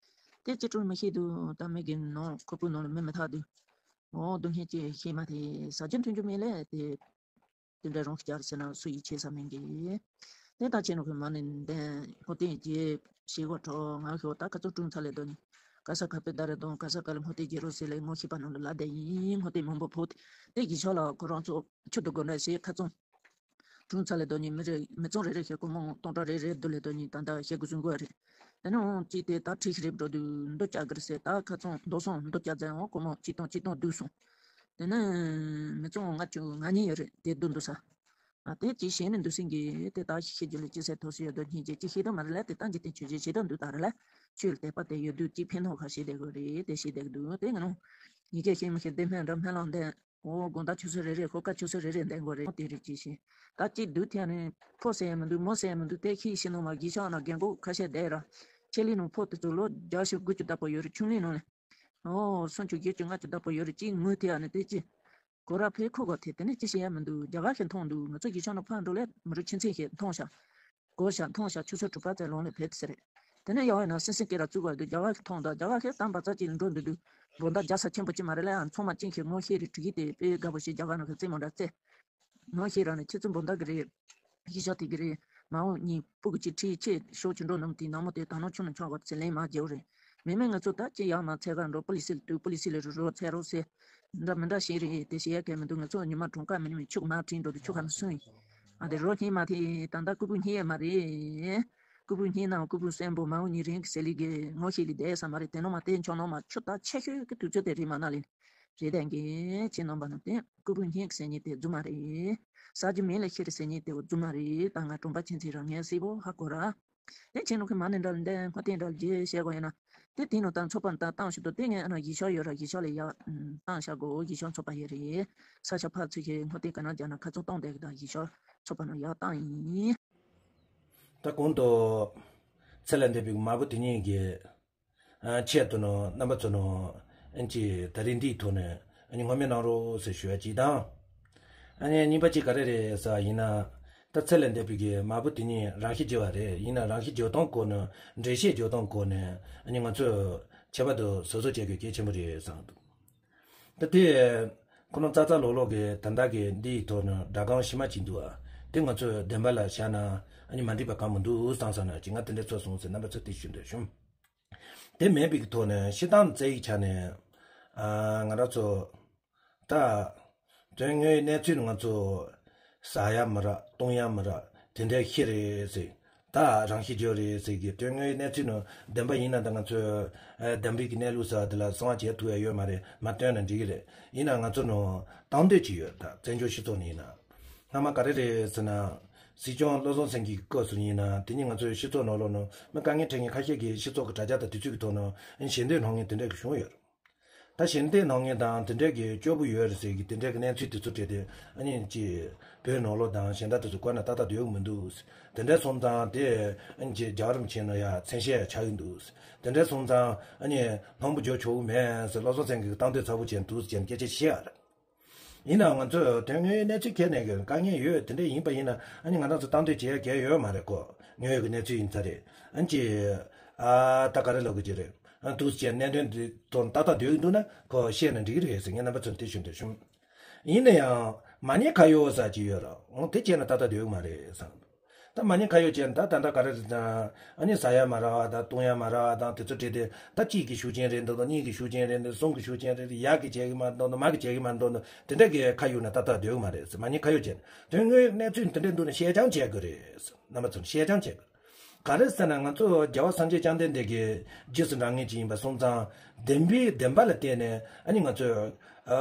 དེ་ཅི་སྤྲོ་མི་ཤེས་འདུག་ད་མི་གི་ནང་ཁོ་པོའི་ནང་ལ་མི་མི་ཐག་འདུག་ཨོ་སྡུག་བསྔལ་ཅི་ཤེས་མ་དེ་ཟ་རྒྱུ་འཐུང་རྒྱུ་མེད་ལས་དེ། དེ་འདྲ་རང་གི་ཅག་ཟེར་ན་སུ་ཡིས་བྱེད་ས་མིན་གི། དེ་ལྟར་བྱས་ནོ་གི་མ་ནི་འདན་ཁོ་དེ་རྗེས་ཞེས་གོ་ཁྲོ་ང་ཤོ་ད་ཁ་ཚོ་དྲུང་ཚ་ལེ་དོ་ནི། ག་ས་ག་པེ་ད་རེ་དོང་ག་ས་ག་ལ་མོ་དེ་རྗེ་རོ་ཟེར་ལེ་ངོ་ཤེས་པ་ནོ་ལ་ལ་དེ་ཡིན་མོ་དེ་མང་པོ་ཕོ་དེ་གི་ཆོག་ལ་ཁོ་རང་ཚོ་ཆུ་དུ་དགོ་འདྲ་ཞེས་ཁ་ཚོ་དྲུང་ཚ་ལེ་དོ་ནི་མི་རེ་མི་ཚང་རེ་རེ་ཤེས་གོ་མོ་སྟོང་ཕྲག་རེ་རེ་བསྡུ་ལེ་དོ་ནི་ད་ད་ཤེས་གོ་བཟུང་གོ་རེ། དེ་ནས་འོང་ཅིག་དེ་ད་ཁྲིག་རེབ་འགྲོ་དུས་འདུ་བྱ་གིར་སེ་ད་ཁ་ཚོང་འདུ་སོང་འདུ་བྱ་ཙན་འོང་ཁོ་མོ་ཅི་གཏོང་ཅི་གཏོང་བསྡུས་སོང་། དེ་ནས་མི་ཚོང་ལྔ་བཅུ་ང་གཉིས་ཡོད་རེད་དེ་བསྡུ་འདུག་ས། ཨ་དེ་ཅི་ཤེས་ནས་འདུག་སེང་གི་དེ་ད་ཤི་ཤི་རྒྱུ་ལས་ཅི་སེ་ཐོག་སེ་ཡོད་དོ་སྙིང་རྗེ་ཅི་ཤེས་དོ་མ་རེད་ལ་དེ་ད་འཇིག་རྟེན་ཆོས་བརྒྱད་ཤེས་དོ་འདུག་ད་རེད་ལ། ཆོས་ལ་དད་པ་དེ་ཡོད་དུས་ཅི་ཕན་ཐོགས་ཁ་ཤེས་བསྡད་དགོས་རེད་དེ་ཤེས་བསྡད་འདུག་དེ་ང་ནོ། ཡི་གེ་ཤེས་མི་ཤེས་དེ་སྨན་འདྲ་སྨན་ལམ་དེ། ཨོ་དགོང་དག་ཆུ་ཚོད་རེ་རེ་ཧོ་ཀ་ཆུ་ཚོད་རེ་རེ་འདན་གོ་རེ་དེ་རེ་ཅི་ཤེས། ད་ཅི་དུས་ཐད་ནས་ཕོ་ཟེར་ཡ་མི་འདུག་མོ་ཟེར་ཡ་མི་འདུག་དེ་ཁྱི་ཤི་ནོ་མ་གི་ཤ་ན་རྒན་གོ་ཁ་ཤས་བསྡད་ར། ཆེ་ལི་ནོ་ཕོ་དེ་ཚོ་ལོ་བརྒྱ་ཞིག་དགུ་བཅུ་ད་པོ་ཡོད་རེ་ཆུང་ལི་ནོ་ལེ། ཨོ་སུམ་ཅུ་བརྒྱད་ཅུ་ལྔ་བཅུ་ད་པོ་ཡོད་རེ་ཅི་ངུ་ཐད་ཡ་ནི་དེ་ཅི། གོ་ར་ཕེ་ཁོ་གོ་ཐད་དེ་ནས་ཅི་ཤེས་ཡ་མི་འདུག་རྒྱ་གར་ཤི་མཐོང་འདུག་ང་ཚོ་གི་ཤ་ན་ཕ་འགྲོ་ལེ་མི་རུ་ཆེན་ཆེན་ཤེས་མཐོང་ཤ། གོ་ཤ་མཐོང་ཤ་ཆུ་ཚོད་དྲུག་པ་ཙམ་ལོང་ལེ་ཕེབས་ཟེར་རེད། དེ་ནས་ཡང་ཡང་ན་སིང་སིང་སྐད་ར་བཙུགས་པ་འདུག་རྒྱ་གར་གྱི་མཐོང་དང་རྒྱ་གར་ཁའི་གཏམ་པ་ཙག་ཅིག་ལ་འགྲོ་འདུག་འདུག་བོ་ད་རྒྱ་ས་ཆེན་པོ་ཅི་མ་རེད་ལ་ཡང་ཚང་མ་ཅིང་ཁྱེད་ངོ་ཤེས་རེད་དྲི་གི་དེ་དཔེ་དགའ་པོ་ཞིག་རྒྱ་གར་ནང་གི་རྩེད་མོ་འདྲ་རྩེ། ངོ་ཤེས་ར་ནི་ཁྱེད་ཚོ་བོ་ད་གི་རེད། ཡིག་ཤོག་དེ་གི་རེད། མ་འོ་གཉིས་སྤུ་གུ་གཅིག་ཁྲིད་ཆེད་ཤོག་ཆུ་འགྲོ་ནམ་དེ་ནང་མོ་དེ་ད་ནང་ཆུ་ནང་ཆགས་པ་ཚེ་ལེན་མ་རྒྱལ་བོ་རེད། མེ་མེ་ང་ཚོ་ད་ཅི་ཡག་མ་ཚད་ག་འགྲོ་པོ་ལི་སི་ལ་དུ་པོ་ལི་སི་ལ་རུ་རོ་ཚེ་རོ་སེ། འདྲ་མི་འདྲ་ཞིག་རེད་དེ་ཞེས་ཡ་གལ་མི་འདུག་ང་ཚོ་ཉི་མ་གྲོང་ཁ་མི་ཉི་མ་ཆུ་མ་བྲིན་འགྲོ་དུ་ཆུ་ཁ་མི་སུན་ཡིན། ཨ་དེ་རོ་ཉི་མ་དེ་ད་ལྟ་ཀུ་པུ་ཉི་ཡ་མ་རེད། ཀུ་པུ་ཉི་ན་ཀུ་པུ་སེན་པོ་མ་འོ་ཉི་རིང་གི་སེ་ལི་གི་ངོ་ཤེས་ལི་དེ་ས་མ་རེད་དེ་ནོ་མ་དེ་ཆོ་ནོ་མ་ཆུ་ད་ཆེ་ཤོས་ཀི་དུས་ཚོད་དེ་རེད་མ་ན་ལི། རེད་དན་གི་ཅི་ནོ་མ་ནོ་དེ་ཀུ་པུ་ཉི་གི་སེ་ཉི་དེ་རྫུ་མ་རེད། ས་ཇི་མེ་ལ་ཤེ་རི་སེ་ཉི་དེ་འོ་རྫུ་མ་རེད་ད་ང་གྲོང་པ་ཆེན་ཚེ་རང་ངའི་སི་བོ་ཧ་གོ་ར། དེ་ཆེན་ལུགས་ཀྱི་མ་ནི་འདྲ་ལ་འདས་ངོ་དེ་འདྲ་ལ་རྗེས་བཤད་དགོས་ཡོད་ན། དེ་དེ་ནོ་དང་ཚོགས་པ་དང་བཏང་ཞུ་དོ་དེ་ངས་ཨ་ན་ཡིག་ཤོག་ཡོད་ར་ཡིག་ཤོག་ལས་ཡག་བཏང་བཞག་གོ་ཡིག་ཤོག་ཚོགས་པ་ཡོད་རེད། ས་ཆ་ཕར་ཚུར་གྱི་ངོ་དེ་ག་ན་རྒྱ་ན་ཁ་ཚོན་གཏོང་བསྡད་གི་དང་ཡིག་ཤོག་ཚོགས་པ་ནང་ཡག་བཏང་ཡིན། ད་གོང་དུ་ཚེ་ལས་འདས་པའི་མ་བུ་དེ་ཉིད་ཀྱི་ཆེད་དུ་ནོ་རྣམ་པ་ཚོ་ནོ་ཨན་ཅི་ད་རིང་འདིའི་ཐོག་ནས་ཨ་ནི་ངོ་སྤྲོད་གནང་རོགས་ཟེར་ཞུ་ཡ་ཅིག་དང་། ཨ་ནི་གཉིས་པ་ཅིག་ག་རེ་རེད་ཟེར་བ་ཡིན་ན། ད་ཚེ་ལས་འདས་པའི་གི་མ་བུ་དེ་ཉིད་རང་ཤི་བྱས་པ་རེད། ཡིན་ན་རང་ཤི་བྱས་སྟངས་སྐོར་ནས་འགྲེལ་བཤད་བྱས་སྟངས་སྐོར་ནས་ཨ་ནི་ང་ཚོས་ཁྱད་པར་དུ་བཟོ་བཟོ་བྱེད་དགོས་གལ་ཆེན་པོ་རེད་བསམ་འདུག་ད་དེ་ཁོ་རང་ཙག་ཙག་ལོག་ལོག་གི་ད་ལྟ་གི་འདིའི་ཐོག་ནས་སྒྲ་གང་ཤི་མ་ཅིག་འདུག་ཨ། དེ་ང་ཚོས་བདེན་པ་ལ་བཞག་ན་ཨ་ནི་མ་འགྲིག་པ་གང་མི་འདུག་བསམ་བསམ་ན་ཅིག་ང་དེ་འདྲ་ཚོར་སོང་ཟེར་རྣམ་པ་ཚོ་དེ་ཞུ་འདོད་བྱུང་། དེ་མེད་པའི་ཐོག་ནས་ཤི་སྟངས་རྩ་ཡི་ཆ་ནས་ཨ་ང་རང་ཚོ་ད་དོན་དངོས་གནས་ཚུལ་ང་ཚོ་ཟ་ཡ་མ་རག་བཏུང་ཡ་མ་རག་དེ་འདྲའི་ཤི་རེད་ཟེར། ད་རང་ཤི་བྱས་རེད་ཟེར་གི་དོན་དངོས་གནས་ཚུལ་ནང་བདེན་པ་ཡིན་ན་ད་ང་ཚོས་ཨ་བདེན་པའི་གི་གནས་ལུགས་ཟེར་བ་དེ་ལ་གསང་བ་བྱེད་ཐུབ་ཡ་ཡོད་མ་རེད། མ་སྟོན་ན་འགྲིག་གི་རེད། ཡིན་ན་ང་ཚོ་ནང་བཏང་འདོད་ཅིག་ཡོད། ད་བཙན་བྱོལ་སྤྱི་ཚོགས་ནང་ཡིན་ན་སྔ་མ་ག་རེ་རེད་ཟེར་ན། སྲིད་སྐྱོང་བློ་བཟང་སེང་གེ་གི་སྐབས་སུ་ཡིན་ན་དེ་ཉིད་ང་ཚོའི་སྤྱི་ཚོགས་ནང་ལོགས་ནང་མི་དཀའ་ངལ་འཕྲད་མཁན་ཁ་ཤས་ཀྱིས་སྤྱི་ཚོགས་ཀྱི་དྲ་རྒྱ་དང་དུས་ཚོད་ཀྱི་ཐོག་ནང་ཞལ་འདེབས་གནང་མཁན་དེ་འདྲ་གི་བྱུང་ཡོད་རེད། ད་ཞལ་འདེབས་གནང་མཁན་དང་དེ་འདྲ་གི་སྐྱོ་པོ་ཡོད་རེད་ཟེར་གི་དེ་འདྲ་གི་གནས་ཚུལ་དེ་ཚོ་སྤྲད་དེ་ཨ་ནི་ཅི་བོད་ནང་ལོགས་དང་གཞན་དག་དེ་ཚོ་བཀོད་ན་ཏག་ཏག་སྡོད་ཀྱི་མི་འདུག་དེ་འདྲ་སོང་ཙང་དེ་ཨ་ནི་ཅི་རྒྱལ་བ་རིན་པོ་ཆེ་ནང་ཡ་མཚན་ཤས་ཆགས་ཀྱི་འདུག་དེ་འདྲ་སོང་ཙང་ཨ་ནི་སྣང་བུ་འཇོག་ཆོག་གི་མེད་ཟེར་བློ་བཟང་སེང་གེ་གི་གཏམ་དེ་ཚ་པོ་ཅན་འདུག་ཟེར་སྐད་ཆ་བཤད་ཡ་རེད། ཡིན་ནའང་ང་ཚོས་དོན་དངོས་གནས་ཚུལ་ཁྱེར་ནས་ཀྱི་དཀའ་ངལ་ཡོད་དེ་འདྲ་ཡིན་པ་ཡིན་ན་ཨ་ནི་ང་རང་ཚོ་གཏམ་བསྡད་བྱེད་ཡ་གལ་ཡོད་མ་རེད་གོ། དངོས་ཡོད་ཀྱི་གནས་ཚུལ་ཡིན་ཚ་རེད། ཨ་ནི་ཅི། ཨ་ད་ག་རེ་ལབ་དགོས་ཀྱི་རེད། ཨ་འདུག་སེ་བྱས་གནད་དོན་འདི་ཐོག་ཏག་ཏག་སྡོད་ཀྱི་འདུག་ན་ཁོ་བཤད་ན་འགྲིག་གི་རེད་ཟེར་ངས་རྣམ་པ་ཚོར་དེ་ཞུ་འདོད་བྱུང་། ཡིན་ན་ཡང་མ་ཉེས་ཁ་གཡོག་ཟེར་གྱི་ཡོད་རེད། འོ་དེ་བྱས་ན་ཏག་ཏག་སྡོད་ཀྱི་མ་རེད་བསམ། ད་མ་ཉེས་ཁ་གཡོག་བྱས་ན་ད་ད་ལྟ་ག་རེ་རེད་ད། ཨ་ནི་ཟ་ཡ་མ་རག་པ་དང་བཏུང་ཡ་མ་རག་པ་དང་དེ་ཚོ་བྲིས་ཏེ་ད་གཅིག་གི་ཤུགས་རྐྱེན་རེད་འདུག་དང་གཉིས་ཀྱི་ཤུགས་རྐྱེན་རེད་འདུག་གསུམ་གྱི་ཤུགས་རྐྱེན་རེད་འདུག་ཡག་གི་བྱེད་ཀྱི་མ་འདུག་འདུག་མ་གི་བྱེད་ཀྱི་མ་འདུག་འདུག་དེ་འདྲ་གི་ཁ་གཡུག་ན་ཏག་ཏག་སྡོད་ཀྱི་མ་རེད་ཟེར། མ་ཉེས་ཁ་གཡོག་བྱས་ན་དོན་དངོས་གནས་ཚུལ་འདི་འདྲ་འདུག་ན་བཤད་རྐྱང་བྱེད་དགོས་རེད་ཟེར། རྣམ་པ་ཚོར་བཤད་རྐྱང་བྱེད་དགོས། ག་རེ་ཟེར་ན་ང་ཚོ་རྒྱལ་བ་སངས་རྒྱས་བཅོམ་ལྡན་འདས་ཀྱི་རྗེས་སུ་འབྲང་མཁན་ཅིག་ཡིན་པ་སོང་ཙང་བདེན་པའི་བདེན་པ་ལ་བརྟེན་ནས་ཨ་ནི་ང་ཚོས་ཨ་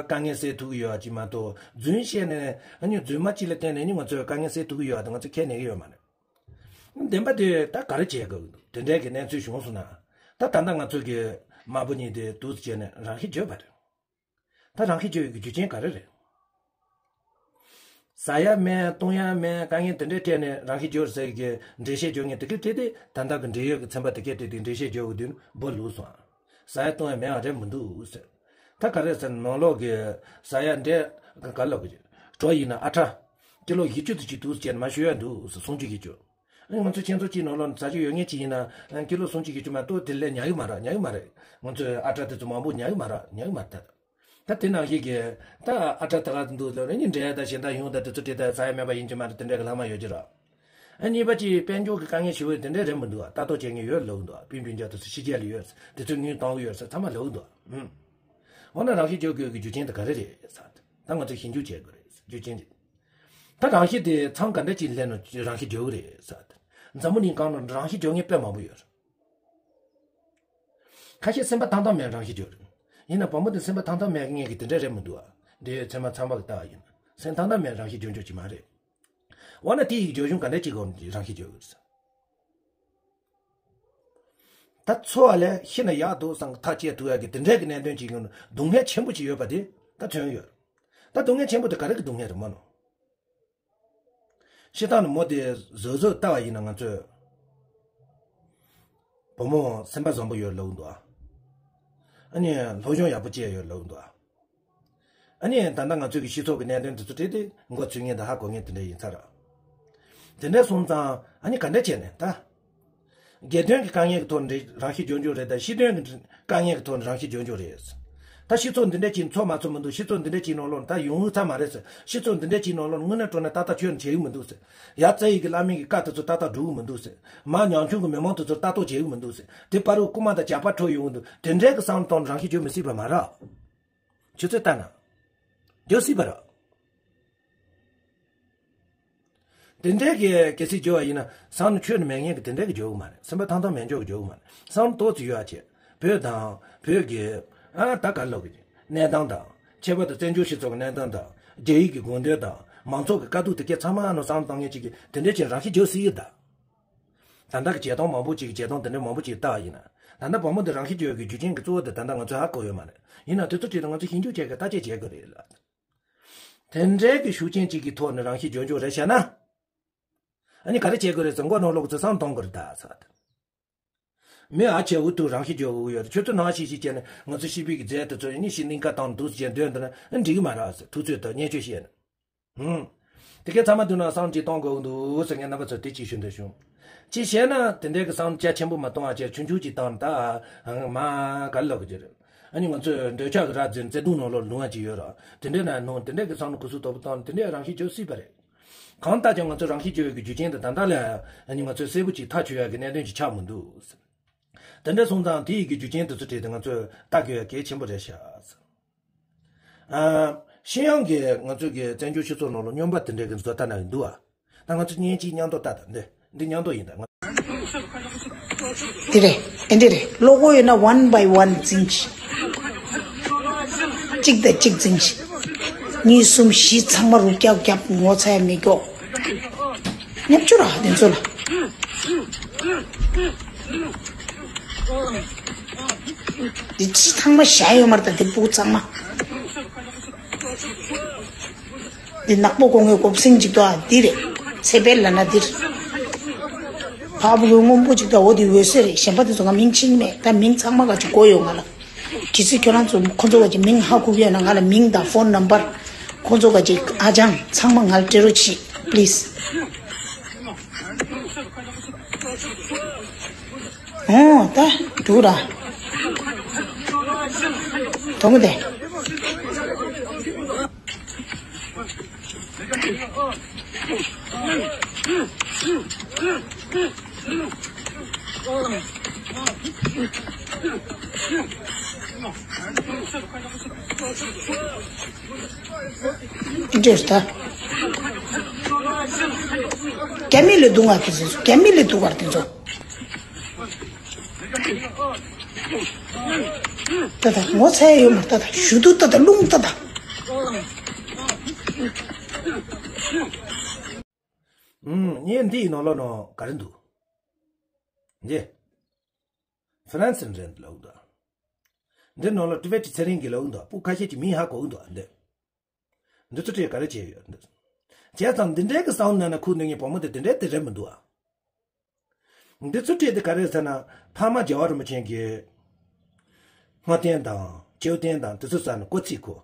དཀའ་ངལ་སེལ་ཐུབ་ཀྱི་ཡོད་པ་ཅིག་མ་གཏོགས་རྫུན་བཤད་ནས་ཨ་ནི་རྫུན་མ་གཅིག་ལ་བརྟེན་ནས་ཨ་ནི་ང་ཚོས་དཀའ་ངལ་སེལ་ཐུབ་ཀྱི་ཡོད་པ་དེ་ང་ཚོས་ཁས་ལེན་གྱི་ཡོད་མ་རེད། བདེན་པ་དེ་ད་ག་རེ་བྱེད་དགོས་ཀྱི་འདུག་དེ་འདྲའི་གི་གནས་ཚུལ་བྱུང་སོང་ན་ད་ད་ལྟ་ང་ཚོ་གི་མ་བུ་གཉིས་དེ་འདུག་སེ་བྱས་ནས་རང་ཤི་བྱས་པ་རེད། ད་རང་ཤི་བྱས་ཡོད་ཀྱི་རྒྱུ་རྐྱེན་ག་རེ་རེད། ཟ་ཡ་མེད་བཏུང་ཡ་མེད་དཀའ་ངལ་དེ་འདྲའི་སྤྲད་ནས་རང་ཤི་བྱས་ཟེར་གྱི་འགྲེལ་བཤད་བརྗོད་མཁན་དེ་གའི་སྤྲད་དེ་ད་ལྟ་གི་འབྲེལ་ཡོད་ཀྱི་ཚན་པ་དེ་གའི་སྤྲད་དེ་འགྲེལ་བཤད་བརྗོད་ཀྱི་དུས་འབོ་ལུག་སོང་། ཟ་ཡ་བཏུང་ཡ་མེད་ཨ་རེད་མི་འདུག་ཟེར། ད་ག་རེ་ཟེར་ནང་ལོགས་ཀྱི་ཟ་ཡ་འདྲེ་ག་ལོག་གི་གྲོ་ཡིན་ན་ཨ་ཁྲ། ཀི་ལོ་བཞི་བཅུ་དེ་ཅིག་འདུག་ཟེར་ནས་མར་ཞུ་ཡ་འདུག་ཟེར། སུམ་ཅུ་བཞི་བཅུ། ཨ་ནི་ང་ཚོ་ཁྱེད་ཚོ་གཅིག་ནང་ལོགས་ནས་ཟ་རྒྱུ་ཡོད་མཁན་གཅིག་ཡིན་ན་ཨ་ནི་ཀི་ལོ་སུམ་ཅུ་བཞི་བཅུ་མ་གཏོགས་དེ་ལས་ཉར་གི་མ་རེད། ཉར་གི་མ་རེད། ང་ཚོའི་ཨ་ཊ་དེ་ཚོ་མང་པོ་ཉར་གི་མ་རེད། ཉར་གི་མ་རེད། ད་ད་དེ་ནང་བཞིན་གྱི་ད་ཨ་ཊ་ད་ག་འདུག་ཟེར་ནས་འབྲས་དང་ཞིང་དང་ཡོང་དང་དེ་ཚོ་དེ་ད་ཟ་ཡ་མེད་པ་ཡིན་གྱི་མ་རེད། དེ་འདྲ་གི་ལྷག་མ་ཡོད་ཀྱི་རེད། ཨ་གཉིས་པ་གཅིག་དཔལ་འབྱོར་གྱི་དཀའ་ངལ་ཞེ་པོ་དེ་འདྲ་རེད་མི་འདུག་ཨ། ལྟ་རྟོག་བྱེད་མཁན་ཡོད་ལབ་འདུག་ཨ། སྤུན་སྤུན་ཀྱག་དེ་ཚོ་ཕྱི་རྒྱལ་ལ་ཡོད། དེ་ཚོས་དངུལ་གཏོང་གི་ཡོད་ཟེར། ཚང་མ་ལབ་འདུག་ཨ། ཨུམ། འོ་ན་རང་ཤི་རྒྱག་དགོས་ཀྱི་རྒྱུ་རྐྱེན་དེ་ག་རེ་རེད་ཟེར། ད་ང་ཚོས་ཞིབ་འཇུག་བྱེད་དགོས་རེད་ཟེར། རྒྱུ་རྐྱེན་དེ། ད་རང་ཤི་དེ་མཚམས་ག་འདྲ་ཅིག་སླེབས་ན་རང་ཤི་རྒྱག་གི་རེད་ཟེར། འཛམ་བུ་གླིང་སྒང་ལ་རང་ཤི་རྒྱག་མཁན་དཔེ་མང་པོ་ཡོད་རེད། ཁ་ཤས་སེམས་པ་ཐང་ཐང་མེད་རང་ཤི་རྒྱག་རེད། ཡིན་ན་བུ་མོ་དེ་སེམས་པ་ཐང་ཐང་མེད་མཁན་གྱི་དེ་འདྲ་རེད་མི་འདུག་ཨ། འདི་ཚང་མ་ཚང་མ་གི་ལྟ་བ་ཡིན་ན་སེམས་ཐང་ཐང་མེད་རང་ཤི་རྒྱག་རྒྱུ་ཅིག་མ་རེད། འོ་ན་དེ་ཡི་རྒྱག་གཞུང་ག་འདྲ་ཅིག་གོ་རང་ཤི་རྒྱག་གི་རེད་ཟེར། ད་འཚོ་བ་ལས་ཤི་ན་ཡག་འདུག་བསམ་གི་ཐག་བཅད་ཐུབ་ཡག་གི་དེ་འདྲའི་གི་གནད་དོན་ཅིག་ཡོང་ན་སྡུག་བསྔལ་ཆེན་པོ་ཅིག་ཡོད་པ་དེ་ད་ཐོན་ཡོད། ད་སྡུག་བསྔལ་ཆེན་པོ་དེ་ག་རེ་གི་སྡུག་བསྔལ་རེད་མ་ནོ། ཤི་སྟངས་ནི་མོ་དེ་བཟོད་བཟོད་ལྟ་བ་ཡིན་ན་ང་ཚོས་བུ་མོ་སེམས་པ་བཟང་པོ་ཡོད་ལབ་འདུག་ཨ། ཨ་ནི་སློབ་སྦྱོང་ཡག་པོ་བྱས་ཡོད་ལབ་འདུག་ཨ། ཨ་ནི་ད་ལྟ་ང་ཚོའི་གི་སྤྱི་ཚོགས་ཀྱི་གནད་དོན་དེ་ཚོ་བྲིས་ཏེ་མགོ་ཚོས་མཁན་དང་ཧ་གོ་མཁན་དེ་འདྲ་ཡིན་ཚར། དེ་འདྲ་སོང་ཙང་ཨ་ནི་ག་འདྲ་བྱས་ནས་ད། སྒེར་དོན་གྱི་དཀའ་ངལ་གྱི་ཐོག་ནས་རང་ཤི་རྒྱག་རྒྱུ་རེད་ད། སྤྱི་དོན་གྱི་དཀའ་ངལ་གྱི་ཐོག་ནས་རང་ཤི་རྒྱག་རྒྱུ་རེད། ད་སྤྱི་ཚོགས་འདི་འདྲ་ཅིག་འཚོ་མ་ཚོ་མི་འདུག་སྤྱི་ཚོགས་འདི་འདྲ་ཅིག་ནང་ལོགས་ད་ཡོང་ཡུལ་ཚང་མ་རེད་ཟེར། སྤྱི་ཚོགས་འདི་འདྲ་ཅིག་ནང་ལོགས་དངོས་གནས་དྲང་གནས་ཏག་ཏག་ཁྱོན་བྱེད་ཀྱི་མི་འདུག་ཟེར། ཡ་རྩ་ཡི་གི་བླ་མའི་གི་བཀའ་དེ་ཚོ་ཏག་ཏག་སྒྲུབ་ཀྱི་མི་འདུག་ཟེར། མ་ཉམ་ཆུང་གི་མི་མང་དེ་ཚོར་ལྟ་རྟོག་བྱེད་ཀྱི་མི་འདུག་ཟེར། དེ་བར་དུ་རྐུ་མ་དང་ཇག་པ་འཕྲོ་ཡོང་གི་འདུག་དེ་འདྲའི་གི་བསམ་བློ་གཏོང་ནས་རང་ཤི་རྒྱག་མི་སྲིད་པ་མ་རེད། ཁྱོད་ཚོས་ལྟ་ན། རྒྱག་སྲིད་པ་རེད། དེ་འདྲའི་གི་གལ་སྲིད་བརྗོད་པ་ཡིན་ན་བསམ་བློ་ཁྱོན་ནས་མེད་མཁན་གི་དེ་འདྲའི་གི་བརྗོད་གི་མ་རེད། སེམས་པ་ཐང་ཐང་མེད་འཇོག་གི་བརྗོད་གི་མ་རེད། བསམ་བློ་ཏོག་ཙམ་ཡོད་ཨ་ཅེ། བོད་དང་བོད་ཀྱི་ཨ་ད་ག་ལོག་གི་གནས་སྟངས་དང་ཁྱད་པར་དུ་བཙན་བྱོལ་སྤྱི་ཚོགས་ཀྱི་གནས་སྟངས་དང་རྒྱ་ཡིག་གི་དགོངས་དོན་དང་མང་ཚོགས་ཀྱི་དཀའ་སྡུག་དེ་གས་ཚང་མ་ནང་བསམ་བློ་གཏོང་མཁན་ཅིག་གི་དེ་འདྲའི་ཅིག་རང་ཤི་རྒྱག་སྲིད་ཡོད་ད། ད་ལྟ་གི་བྱེད་སྟངས་མང་པོ་ཅིག་གི་བྱེད་སྟངས་དེ་འདྲ་མང་པོ་ཅིག་ལྟ་བ་ཡིན་ན། ད་ལྟ་བུ་མོ་འདི་རང་ཤི་རྒྱག་གི་རྒྱུ་རྐྱེན་གྱི་གཙོ་བོ་དེ་ད་ལྟ་ང་ཚོས་ཧ་གོ་ཡོད་མ་རེད། ཡིན་ན་དེ་ཚོ་དེ་ང་ཚོས་ཞིབ་འཇུག་བྱེད་དགོས། བརྟག་དཔྱད་བྱེད་དགོས་རེད་ལ། དེ་འདྲའི་གི་ཤུགས་རྐྱེན་ཅིག་གི་ཐོག་ནས་རང་ཤི་རྒྱག་རྒྱུ་རེད་བྱས་ན། ཨ་ནི་ག་རེ་བྱེད་དགོས་རེད་ཟེར་མགོ་ནང་ལོག་ཚོས་བསམ་གཏོང་དགོས་རེད་ད་ཟེར། མི་ཨ་ཆེ་འུ་ཐུག་རང་ཤི་རྒྱག་འུ་ཡོད་ཁྱོད་ཚོ་ནང་ཤི་ཤི་བྱས་ནས་ང་ཚོ་ཤི་བའི་གི་རྫས་དེ་ཚོ་ཡིན་ནི་ཤི་གླིང་ཀ་བཏང་འདུག་ཟེར་འདོན་འདུག་ན་ཨ་འགྲིག་གི་མ་རེད་ཟེར། ཐུག་ཚོད་དང་བརྙས་བཅོས་བྱས་ནས། ཧུམ། དེ་གའི་ཚང་མ་མདུན་ན་བསམ་ཅིག་གཏོང་དགོས་འདུག་ཟེར་ངས་རྣམ་པ་ཚོ་དེ་ཅིག་ཞུ་འདོད་བྱུང་། ཅིག་བྱས་ན་དེ་འདྲའི་གི་བསམ་རྒྱ་ཆེན་པོ་མ་གཏོང་བ་བྱས་ཆུང་ཆུང་ཅིག་བཏང་ད་མ་ག་ལོག་གི་རེད། ཨ་ནི་ང་ཚོས་འདོད་ཆགས་ཀྱི་ར་འཛིན་བརྩེ་དུང་ནང་ལོགས་ལུང་བ་ཅིག་ཡོད་ར། དེ་འདྲའི་ནང་ནང་དེ་འདྲའི་གི་བསམ་བློ་གུ་སུ་དོག་པོ་བཏང་དེ་འདྲའི་རང་ཤི་རྒྱག་སྲིད་པ་རེད། གང་ལྟར་ཀྱང་ང་ཚོ་རང་ཤི་རྒྱག་ཡོད་ཀྱི་རྒྱུ་རྐྱེན་དེ་ད་ལྟ་ལ་ཨ་ནི་ང་ཚོས་གསལ་པོ་ཅིག་ཐག་ཆོད་ཡག་གི་གནད་དོན་ཅིག་ཆགས་མི་འདུག་ཟེར། དེ་འདྲ་སོང་ཙང་དེ་ཡི་གི་རྒྱུ་རྐྱེན་དེ་ཚོ་གྲས་དེ་ང་ཚོས་ལྟ་དགོས་ཡ་གལ་ཆེན་པོ་རེད་ཤག་ཨ། ཤེས་ཡོན་གྱི་ང་ཚོའི་གི་བཙན་བྱོལ་སྤྱི་ཚོགས་ནང་ལ་སྨྱོན་པ་དེ་འདྲའི་གི་བཟོ་ལྟ་ན་ཡི་འདུག་ཨ། ད་ང་ཚོ་གཉིས་གཅིག་མཉམ་དུ་ལྟ་དང་འདི་འདི་མཉམ་དུ་ཡིན་ད་ང་། དེ་རེད། དེ་འདྲ་རེད། བློ་ཁོག་ཡོད་ན་one by one་འཛིན་ཅིག་གཅིག་དང་གཅིག་འཛིན་ཅིག་གཉིས་གསུམ་བཞི་ཚང་མ་རུ་རྒྱབ་རྒྱབ་ངོ་ཚ་ཡ་མི་སྐྱོ། ཉབ་ཆུ་ར་དེ་ཚོ་ལ། འདི་ཅི་ཚང་མ་བཞག་ཡོད་མ་རེད་ད་འདི་སྤུ་གུ་ཚང་མ། འདི་ནག་པོ་སྒོ་ངའི་གོབ་སེང་ཅིག་ཏོ་ཨ་འདི་རེད། ཚེ་འཕེལ་ལ་ན་འདིར། ཕ་བུ་གུའི་སྔོན་པོ་ཅིག་ཏོ་འོ་འདི་འོད་ཟེར་རེད། གཞན་པ་འདི་ཚོ་ང་མིང་ཆེན་མེད་ད་མིང་ཚང་མ་ག་ཅིག་གོ་ཡོད་ང་ལ། གལ་སྲིད་ཁྱོད་རང་ཚོ་ཁོ་ཚོ་ག་ཅིག་མིང་ཧ་གོ་གི་ཡོད་ན་ང་ལ་མིང་དང་ཕོན་ནམ་བར། ཁོ་ཚོ་ག་ཅིག་ཨ་ཅང་ཚང་མ་ང་ལ་སྤྲད་རོགས་གྱིས་པི་ལི་སི། ཨོ་ད་འགྲོ་ར། དོ་མོ་དེ། འདྲེས་ད། རྒྱ་མི་ལས་སྡུག་བ་དེ་ཚོ་རྒྱ་མི་ལས་སྡུག་བར་དེ་ཚོ། ད་ད་ངོ་ཚ་ཡ་ཡོད་མ་ད་ད་ཞུ་དུ་ད་ད་རླུང་ད་ད། ཨུམ། ངས་འདི་ཡི་ནང་ལོགས་ནང་ག་རེ་འདུག་འདི། ཧྥ་རན་སི་འདྲ་ལབ་འདུག་འདི་ནང་ལོགས་ཏི་བེ་ཊི་ཚེ་རིང་གིས་ལབ་འདུག་སྤུ་གུ་ཁ་ཤས་ཀྱིས་མིང་ཧ་གོ་གི་འདུག་འདི། འདི་ཚོ་གྲས་ག་རེ་བྱས་ཡོད་འདི། བྱས་ཙང་འདི་འདྲའི་གི་བསམ་བློ་ནང་ན་ཁུག་འདུག་ངའི་བུ་མོ་དེ་འདི་འདྲའི་དེ་རེད་མི་འདུག་ཨ། འདི་ཚོ་གྲས་དེ་ག་རེ་ཟེར་ན་ཕ་མ་རྒྱལ་བ་རིན་པོ་ཆེ་གིས་སྔ་རྟེན་དང་མཆོད་རྟེན་དང་དེ་ཚོ་བསགས་ནས་སྐུ་ཚེ་ཁོ།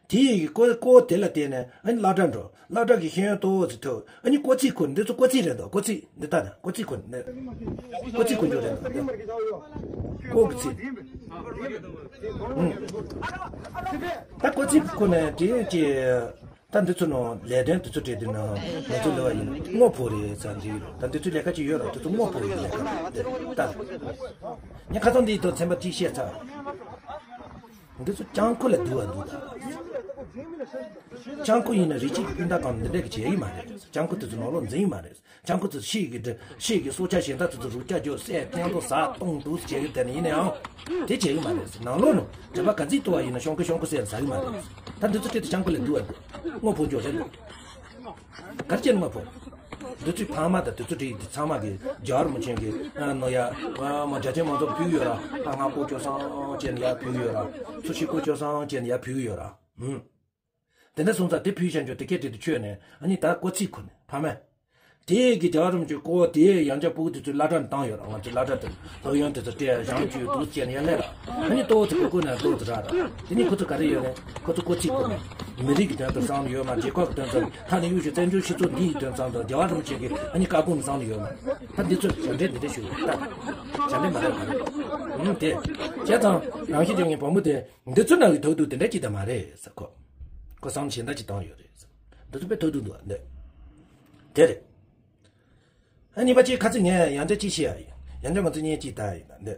དེ་ཡི་སྐོར་སྐོར་དེ་ལ་བརྟེན་ནས་ཨ་ནི་སློབ་གྲྭ་འགྲོ། སློབ་གྲྭ་གི་ཤེས་ཡོན་ཏོག་ཙམ་ཐོབ། ཨ་ནི་སྐོར་ཚིག་ཁུར། འདི་ཚོ་སྐོར་ཚིག་རེད་འདུག་སྐོར་ཚིག་འདི་ལྟ་ན་སྐོར་ཚིག་ཁུར་འདི། སྐོར་ཚིག་ཁུར་རྒྱུ་རེད་འདུག་འདི་སྐོར་ཚིག་ཁུར་འགྱོ་རེད་འདུག་འདི་སྐོར་གྱི་ཚིག་ཨུམ། ད་སྐོར་ཚིག་ཁུར་ནས་དེ་ཀྱི་ད་འདི་ཚོ་ནང་ལས་དོན་འདི་ཚོ་བྲིས་དུས་ན་ང་ཚོ་ལས་པ་ཡིན་ན་དངོས་པོ་རེད་ཟེར་འདི་ཡོད་རེད། ད་འདི་ཚོ་ལས་ཀ་ཅིག་ཡོད་རེད། འདི་ཚོ་དངོས་པོ་ཡིན་ལས་ཀ་རེད། ད་ངས་ཁ་སང་འདི་ཡི་ཐོག་ཚན་པ་གཅིག་བཤད་ཚར། འདི་ཚོ་སྤྱང་ཀི་ལ་སྡུག་བ་འདུག་ད། སྤྱང་ཀི་ཡིན་ན་རི་སྐྱེས་ཀྱི་སྤུན་ཟླ་གང་འདི་འདྲ་གི་བྱེད་ཡི་མ་རེད། སྤྱང་ཀི་དེ་ཚོ་ནང་ལོགས་འཛིན་ཡི་མ་རེད། སྤྱང་ཀི་དེ་ཚོ་ཤེས་གི་འདྲ་ཤེས་གི་སྲོག་ཆགས་གཞན་དག་དེ་ཚོ་རུ་སྐྱ་རྒྱོ་སྲས་སྟོང་དུ་ཟ་སྟོང་དུ་བྱེད་གི་དེ་ནི་ཡིན་ནའང་དེ་བྱེད་གི་མ་རེད། ནང་ལོགས་ནས་དྲེད་པ་ག་ཚིག་ཏུ་བ་ཡིན་ན་ཤོང་ཀི་ཤོང་ཀི་ཟེར་ཟ་གི་མ་རེད། ད་འདི་ཚོ་སྤྲད་དེ་སྤྱང་ཀི་ལ་སྡུག་བ་འདུག་དངོས་པོ་འཇོག་བྱེད་འདུག་གར་ཅན་མ་ཕོ། འདི་ཚོའི་ཕ་མ་དང་དེ་ཚོ་འདྲ་ཡི་འདི་ཚང་མ་གི་རྒྱལ་བ་རིན་པོ་ཆེ་གི་ཨ་ནོ་ཡ་ཨ་མ་རྒྱ་ཆེན་མང་ཚོགས་ཕུལ་ཡོད་ར། ཨ་ང་ཀོ་ཅོ་སང་ཅན་ཡ་ཕུལ་ཡོད་ར། ཚོ་ཤི་ཀོ་ཅོ་སང་ཅན་ཡ་ཕུལ་ཡོད་ར། ཧུམ། དེ་འདྲ་སོང་ཙང་དེ་ཕུལ་བྱ་འཇོག་དེ་སྐད་དེ་དུ་ཆོད་ནས་ཨ་ནི་ད་ཀོ་ཚིག་ཁུ་ནས་ཕ་མས། དེ་གི་རྒྱལ་བ་རིན་པོ་ཆེ་ཀོ་དེ་ཡང་བསྐྱར་ཕྲུ་གུ་དེ་ཚོའི་སློབ་གྲྭ་ནས་བཏང་ཡོད་ར། ང་ཚོའི་སློབ་གྲྭ་དེ། སློབ་ཡོན་དེ་ཚོ་སྤྲད་ཡ་བཞེངས་བཅུག་འདུག་ཅེས་ཡང་ལས་ར། ཨ་ནི་ཏོག་ཙི་གོ་གོ་ན་ཏོག་ཙི་ར་ར། དེ་ནི་ཁོ་ཚོ་ག་རེ་ཡོད་རེད། ཁོ་ཚོ་ཀོ་ཚིག་ཁོ་ནས་མི་རིགས་ཀྱི་དོན་དུ་བསམ་ཡོད་མ། རྒྱལ་ཁབ་ཀྱི་དོན་དུ། ཐ་ན་ཡུལ་ཤུལ་བཙན་བྱོལ་སྤྱི་ཚོགས་འདི་ཡི་དོན་ཙམ་དུ་རྒྱལ་བ་རིན་པོ་ཆེ་གི་ཨ་ནི་བཀའ་དགོངས་བསམ་ཡོད་མ། ད་འདི་ཚོ་ཞབས་འདྲེན་འདི་འདྲ་ཞུ་ད་ཞབས་འདྲེན་མ་རེད་མ་རེད། ཨུམ་དེ་བྱས་ཙང་རང་ཤི་ལྗོན་ངའི་བུ་མོ་དེ་འདི་ཚོ་ནང་གི་ཐོག་ཏུ་དེ་འདྲ་ཅིག་ད་མ་རེད་ཟེར། ཁོ་ཁོ་བསམ་གཞན་དག་ཅིག་བཏང་ཡོད་རེད་ཟེར། འདི་ཚོ་དཔེ་ཐོག་ཏུ་འདུག་འདི་དེ་རེད། ཨ་གཉིས་པ་གཅིག་ཁ་ཚིག་ངས་ཡང་བསྐྱར་གཅིག་བཤད་ཡ་ཡིན། ཡང་བསྐྱར་ང་ཚོ་གཉིས་གཅིག་ལྟ་ཡ་ཡིན་ན་འདི།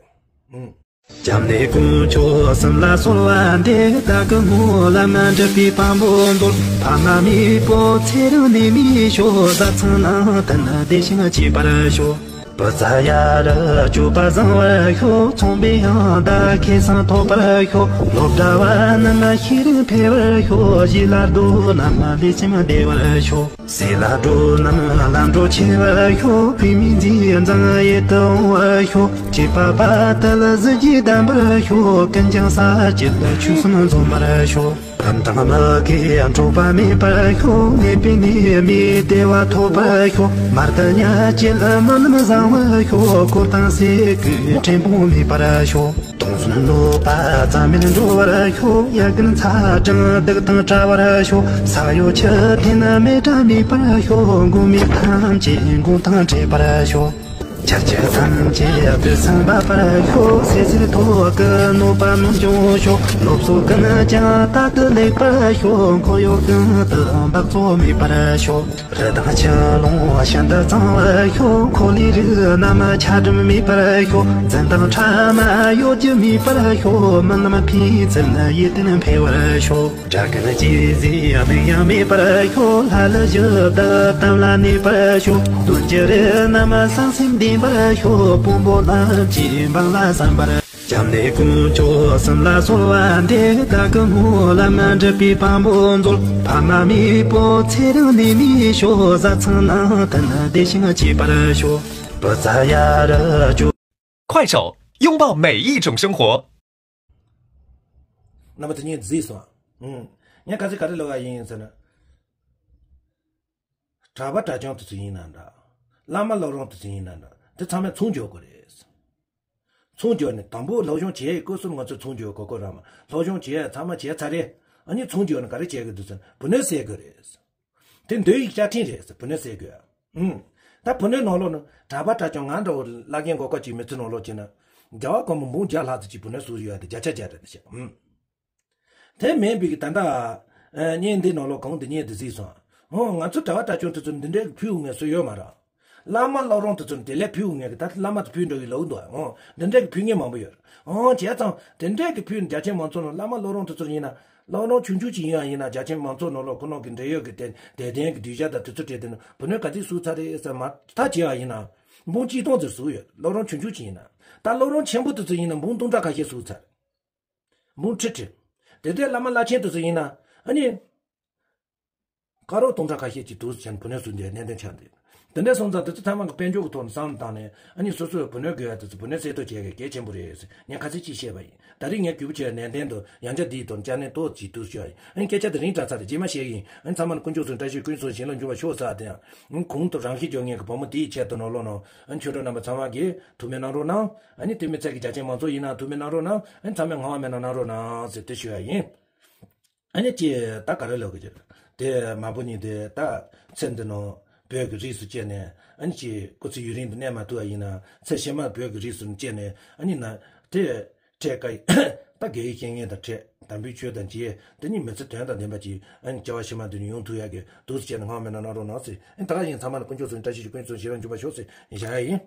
ཨུམ། སྐྱབས་གནས་དཀོན་མཆོག་གསུམ་ལ་གསོལ་བ་འདེབས། བདག་གི་སྨོན་ལམ་འགྲུབ་པའི་བམ་པོ་མཛོད། ཕ་མ་མེས་པོ་ཚེ་རིང་ནད་མེད་ཤོག་བཟའ་ཚང་ནང་བསྟན་བདེ་ཞིང་སྐྱིད་པར་ཤོག་བུ་ཚ་ཡ་རབས་སྤྱོད་པ་བཟང་བར་ཤོག་ཚོང་པའི་ཡང་བདག་ཁེ་བཟང་ཐོབ་པར་ཤོག་སློབ་གྲྭ་བ་རྣམས་ཤེས་རིག་འཕེལ་བར་ཤོག་གཞིས་ལ་རྡོ་རྣམས་ལས་ཁྱིམ་བདེ་བར་ཤོག་ཟས་ལ་འགྲོ་རྣམས་ལམ་འགྲོ་ཆེ་བར་ཤོག་བུད་མེད་མཛེས་མཛངས་ཡིད་དུ་འོང་བར་ཤོག་སྐྱེས་པ་ཕ་དལ་གཟི་བརྗིད་ལྡན་པར་ཤོག་ཀུན་ཀྱང་ས་བཅུད་ཆོས་གསུམ་འཛོམས་པར་ཤོག་ཕམ་དང་མུ་གེ་འཁྲུག་པ་མེད་པར་ཤོག་ནད་པའི་ནད་མེད་བདེ་བ་ཐོབ་པར་ཤོག་མར་དུ་ཉ་བཅད་སྨོན་ལམ་བཟང་བར་ཤོག་འཁོར་དང་སེ་གོལ་ཕྲན་བུ་མེད་པར་ཤོག་སྟོང་གསུམ་གནོད་པ་རྩ་མེད་འགྲོ་བར་ཤོག་ཡ་རྒན་ཚ་གྲང་སྡུག་དང་བྲལ་བར་ཤོག་ས་གཡོ་ཆུ་འཐེན་མེ་དྲག་མེད་པར་ཤོག་མགོན་མེད་ཐམས་ཅད་མགོན་དང་འཕྲད་པར་ཤོག་ཆར་ཆུ་ཐམས་ཅད་དུས་སུ་འབབ་པར་ཤོག་ཟས་ཟེར་ཐོག་གི་གནོད་པ་མི་འབྱུང་ཤོག་སློབ་གསོ་ཀུན་ཀྱང་རྟག་ཏུ་ལེགས་པར་ཤོག་འཁོར་གཡོག་ཀུན་ཏུ་འབག་བཙོག་མེད་པར་ཤོག་རི་དྭགས་ཆུ་ཀླུང་ཤིན་ཏུ་གཙང་བར་ཤོག་འཁོར་ལོའི་རིགས་རྣམས་ཆག་གྲུམ་མེད་པར་ཤོག་འཛིན་དང་ཕྲ་མ་གཡོ་སྒྱུ་མེད་པར་ཤོག་རྨི་ལམ་ཕན་ཚུན་ཡིད་བརྟན་འཕེལ་བར་ཤོག་དགྲ་རྒན་གཅེས་བརྩེའི་གདུང་ཡང་མེད་པར་ཤོག་ལྷ་ཀླུ་གཞི་བདག་དམ་ལ་གནས་པར་ཤོག་གདོན་གྱི་རིགས་རྣམས་བསམ་སེམས་ལྡན་པར་ཤོག་དཔོན་པོ་རྣམས་ཀྱིས་འབངས་ལ་བསམ་པར། སྐྱབས་གནས་དཀོན་མཆོག་གསུམ་ལ་གསོལ་བ་འདེབས། བདག་གི་སྨོན་ལམ་འགྲུབ་པའི་བམ་པོ་མཛོད། ཕ་མ་མེས་པོ་ཚེ་རིང་ནད་མེད་ཤོག་བཟའ་ཚང་ནང་བསྟན་བདེ་ཞིང་སྐྱིད་པར་ཤོག་བུ་ཚ་ཡ་རབས་སྤྱོད། 快手，拥抱每一种生活。 རྣམ་པ་དེ་གཉིས་གཟིགས་སོང་ཨ། ཨུམ། ངས་ག་ཚོད་ག་རེ་ལབ་པ་ཡིན་ཟེར་ན། གྲྭ་པ་གྲྭ་རྐྱང་དེ་ཚོ་ཡིན་ན་འདྲ། བླ་མ་སློབ་རོང་དེ་ཚོ་ཡིན་ན་འདྲ། དེ་ཚང་མས་ཚོང་རྒྱག་དགོས་རེད། ཚོང་རྒྱག་ནས་དང་པོ་སློབ་སྦྱོང་བྱེད་ཡས་སྐབས་སུ་ང་ཚོས་ཚོང་རྒྱག་དགོས་ཀྱི་རེད་མ། སློབ་སྦྱོང་བྱེད་ཡས་ཚང་མ་བྱས་ཚར་རེད། ཨ་ནི་ཚོང་རྒྱག་ནས་ག་རེ་བྱེད་དགོས་འདུག་ཟེར་ན་བུ་སྣོད་བསད་དགོས་རེད། དེ་འདོད་ཡིག་བཅའ་ཁྲིམས་རེད་ཟེར། བུ་སྣོད་བསད་དགོས། ཨུམ། ད་བུ་སྣོད་ནང་ལོགས་ནས་གྲྭ་པ་གྲྭ་རྐྱང་ང་འདྲ་བོ་བླ་རྒན་མགོ་སྐོར་གཅིག་མི་ཚེ་ནང་ལོགས་བྱས་ན། རྒྱལ་བ་དཀོན་པོ་འབུམ་བརྒྱ་ལྷག་ཙམ་གྱིས་བུ་སྣོད་བཟོས་ཡོད་དེ་བརྒྱ་ཆ་བརྒྱ་རེད་ཟེར། ཨུམ། དེ་མིན་པའི་གི་ད་ལྟ། ཨ། བརྙན་འདི་ནང་ལོགས་གང་དུ་བརྙན་དེ་གཟིགས་སོང་། ཨོ། ང་ཚོ་གྲྭ་པ་གྲྭ་རྐྱང་དེ་ཚོ་འདི་འདྲའི་ཕུལ་ངེས་སུ་ཡོད་མ་རེད། བླ་མ་སློབ་རོང་དེ་ཚོ་དེ་ལས་ཕུལ་ངེས་གི་ད་བླ་མ་དེ་ཕུལ་འགྲོ་གི་ལོག་འདུག་ཨོ། འདི་འདྲའི་གི་ཕུལ་ངེས་མང་པོ་ཡོད་རེད། ཨོ། བྱས་ཙང་དེ་འདྲའི་གི་ཕུལ་རྒྱ་ཆེན་མང་ཚོགས་ནང་བླ་མ་སློབ་རོང་དེ་ཚོ་ཡིན་ན་སློབ་རོང་ཆུང་ཆུང་ཅིག་ཡིན་ཡང་ཡིན་ན་རྒྱ་ཆེན་མང་ཚོགས་ནང་ལོགས་ཁོ་ནང་གི་འབྲེལ་ཡོད་གི་དེ་དད་ལྡན་གི་གདུལ་བྱ་དང་དེ་ཚོ་བྲིས་དེ་ནི་བུ་སྣོད་ག་ཚོད་བཟོས་ཚར་རེད་ཟེར་མ་ཐག་བྱས་ཡང་ཡིན་ན་འབུམ་གཅིག་སྟོང་ཙམ་བཟོས་ཡོད། སློབ་རོང་ཆུང་ཆུང་ཅིག་ཡིན་ན། ད་སློབ་རོང་ཆེན་པོ་དེ་ཚོ་ཡིན་ན་འབུམ་སྟོང་ཕྲག་ཁ་ཤས་བཟོས་ཚར། འབུམ་ཁྲི་ཁྲི། དེ་འདྲའི་བླ་མ་བླ་ཆེན་དེ་ཚོ་ཡིན་ན་ཨ་ནི། ཀ་རོར་སྟོང་ཕྲག་ཁ་ཤས་ཀྱིས་དུས་ཆེན་བུ་སྣོད་བཟོས་འདིའི་གནད་དོན་ཆགས་འདུག་དེ་འདྲ་སོང་ཙང་དེ་ཚོ་ཚང་མ་གི་དཔལ་འབྱོར་གྱི་ཐོག་ནས་བསམ་བློ་བཏང་ནས་ཨ་ནི་སོ་སོའི་བུ་སྣོད་དགོས་ཡ་དེ་ཚོ་བུ་སྣོད་གསོག་གཏོང་བྱེད་དགོས་གལ་ཆེན་པོ་རེད་ཟེར་ངས་ཁ་ཚིག་ཅིག་བཤད་པ་ཡིན། ད་རེས་ངས་གུས་པ་ཆེ་བའི་ནན་ཏན་དུ་ཡང་བསྐྱར་འདིའི་ཐོག་ནས་བསྐྱར་ནན་ཏོག་ཅིག་འདུག་ཞུ་ཡ་ཡིན། ཨ་ནི་སྐད་ཆ་དེ་རིང་དྲག་ཚར་རེད། རྗེས་མ་བཤད་ཀྱི་ཡིན། ཨ་ནི་ཚང་མ་ལ་དཀོན་མཆོག་གསུམ་བཀྲ་ཤིས་ཀུན་སྩོལ་ཞིང་ལ་འབྱོར་བ་ཤོག་ཟེར་དེ་ཡང་། ཨ་ནི་གོང་དུ་རང་ཤེད་འཇོག་མཁན་གྱི་བུ་མོ་དེའི་ཆེད་དུ་ནོར་ལོ་ནོ། ཨ་ནི་ཆོས་གྲོགས་རྣམ་པ་ཚང་མ་གིས་ཐུགས་སྨོན་གནང་རོགས་གནང་། ཨ་ནི་དེ་མི་ཚད་ཀྱི་རྒྱ་ཆེན་མང་ཚོགས་ཡིན་ན་ཐུགས་སྨོན་གནང་རོགས་གནང་། ཨ་ནི་ཚང་མས་ངག་དབང་སྨོན་ལམ་གནང་རོགས་གནང་ཟེར་དེ་ཞུ་ཡ་ཡིན། ཨ་ནི་ཅི་ད་ག་རེ་ལབ་གི་ཅི། དེ་མ་བུ་གཉིས་དེ་ད་ཚེ་འདི་ནང་བོད་ཀྱི་རིགས་སུ་སྐྱེས་ནས། ཨ་ནི་ཅི་སྐུ་ཚེ་ཡུན་རིང་དུ་གནས་མ་ཐུབ་པ་ཡིན་ན། ཚེ་ཕྱི་མ་བོད་ཀྱི་རིགས་སུ་སྐྱེས་ནས། ཨ་ནི་ན་དེ་འཕྲད་ཀ་ད་དགེ་བའི་བཤེས་གཉེན་དང་འཕྲད། དམ་པའི་ཆོས་དང་མཇལ། དེ་ནི་མི་ཚེ་དོན་དང་ལྡན་པ་ཅིག་ཨ་ནི་སྐྱེ་བ་ཕྱི་མ་འདི་ནས་ཡོང་ཐུབ་ཡག་གི་འདུག་སེ་བྱས་ནས་སྔོན་མ་ནས་གནང་རོགས་གནང་ཟེར། ཨ་ནི་ད་ག་ཡིན། ཚང་མ་ལ་དཀོན་མཆོག་གསུམ་བཀྲ་ཤིས་ཤོག་དཀོན་མཆོག་གསུམ་ཞི་བར་འབྱུང་བར་ཤོག་ཟེར་བཞག་ཡ་ཡིན།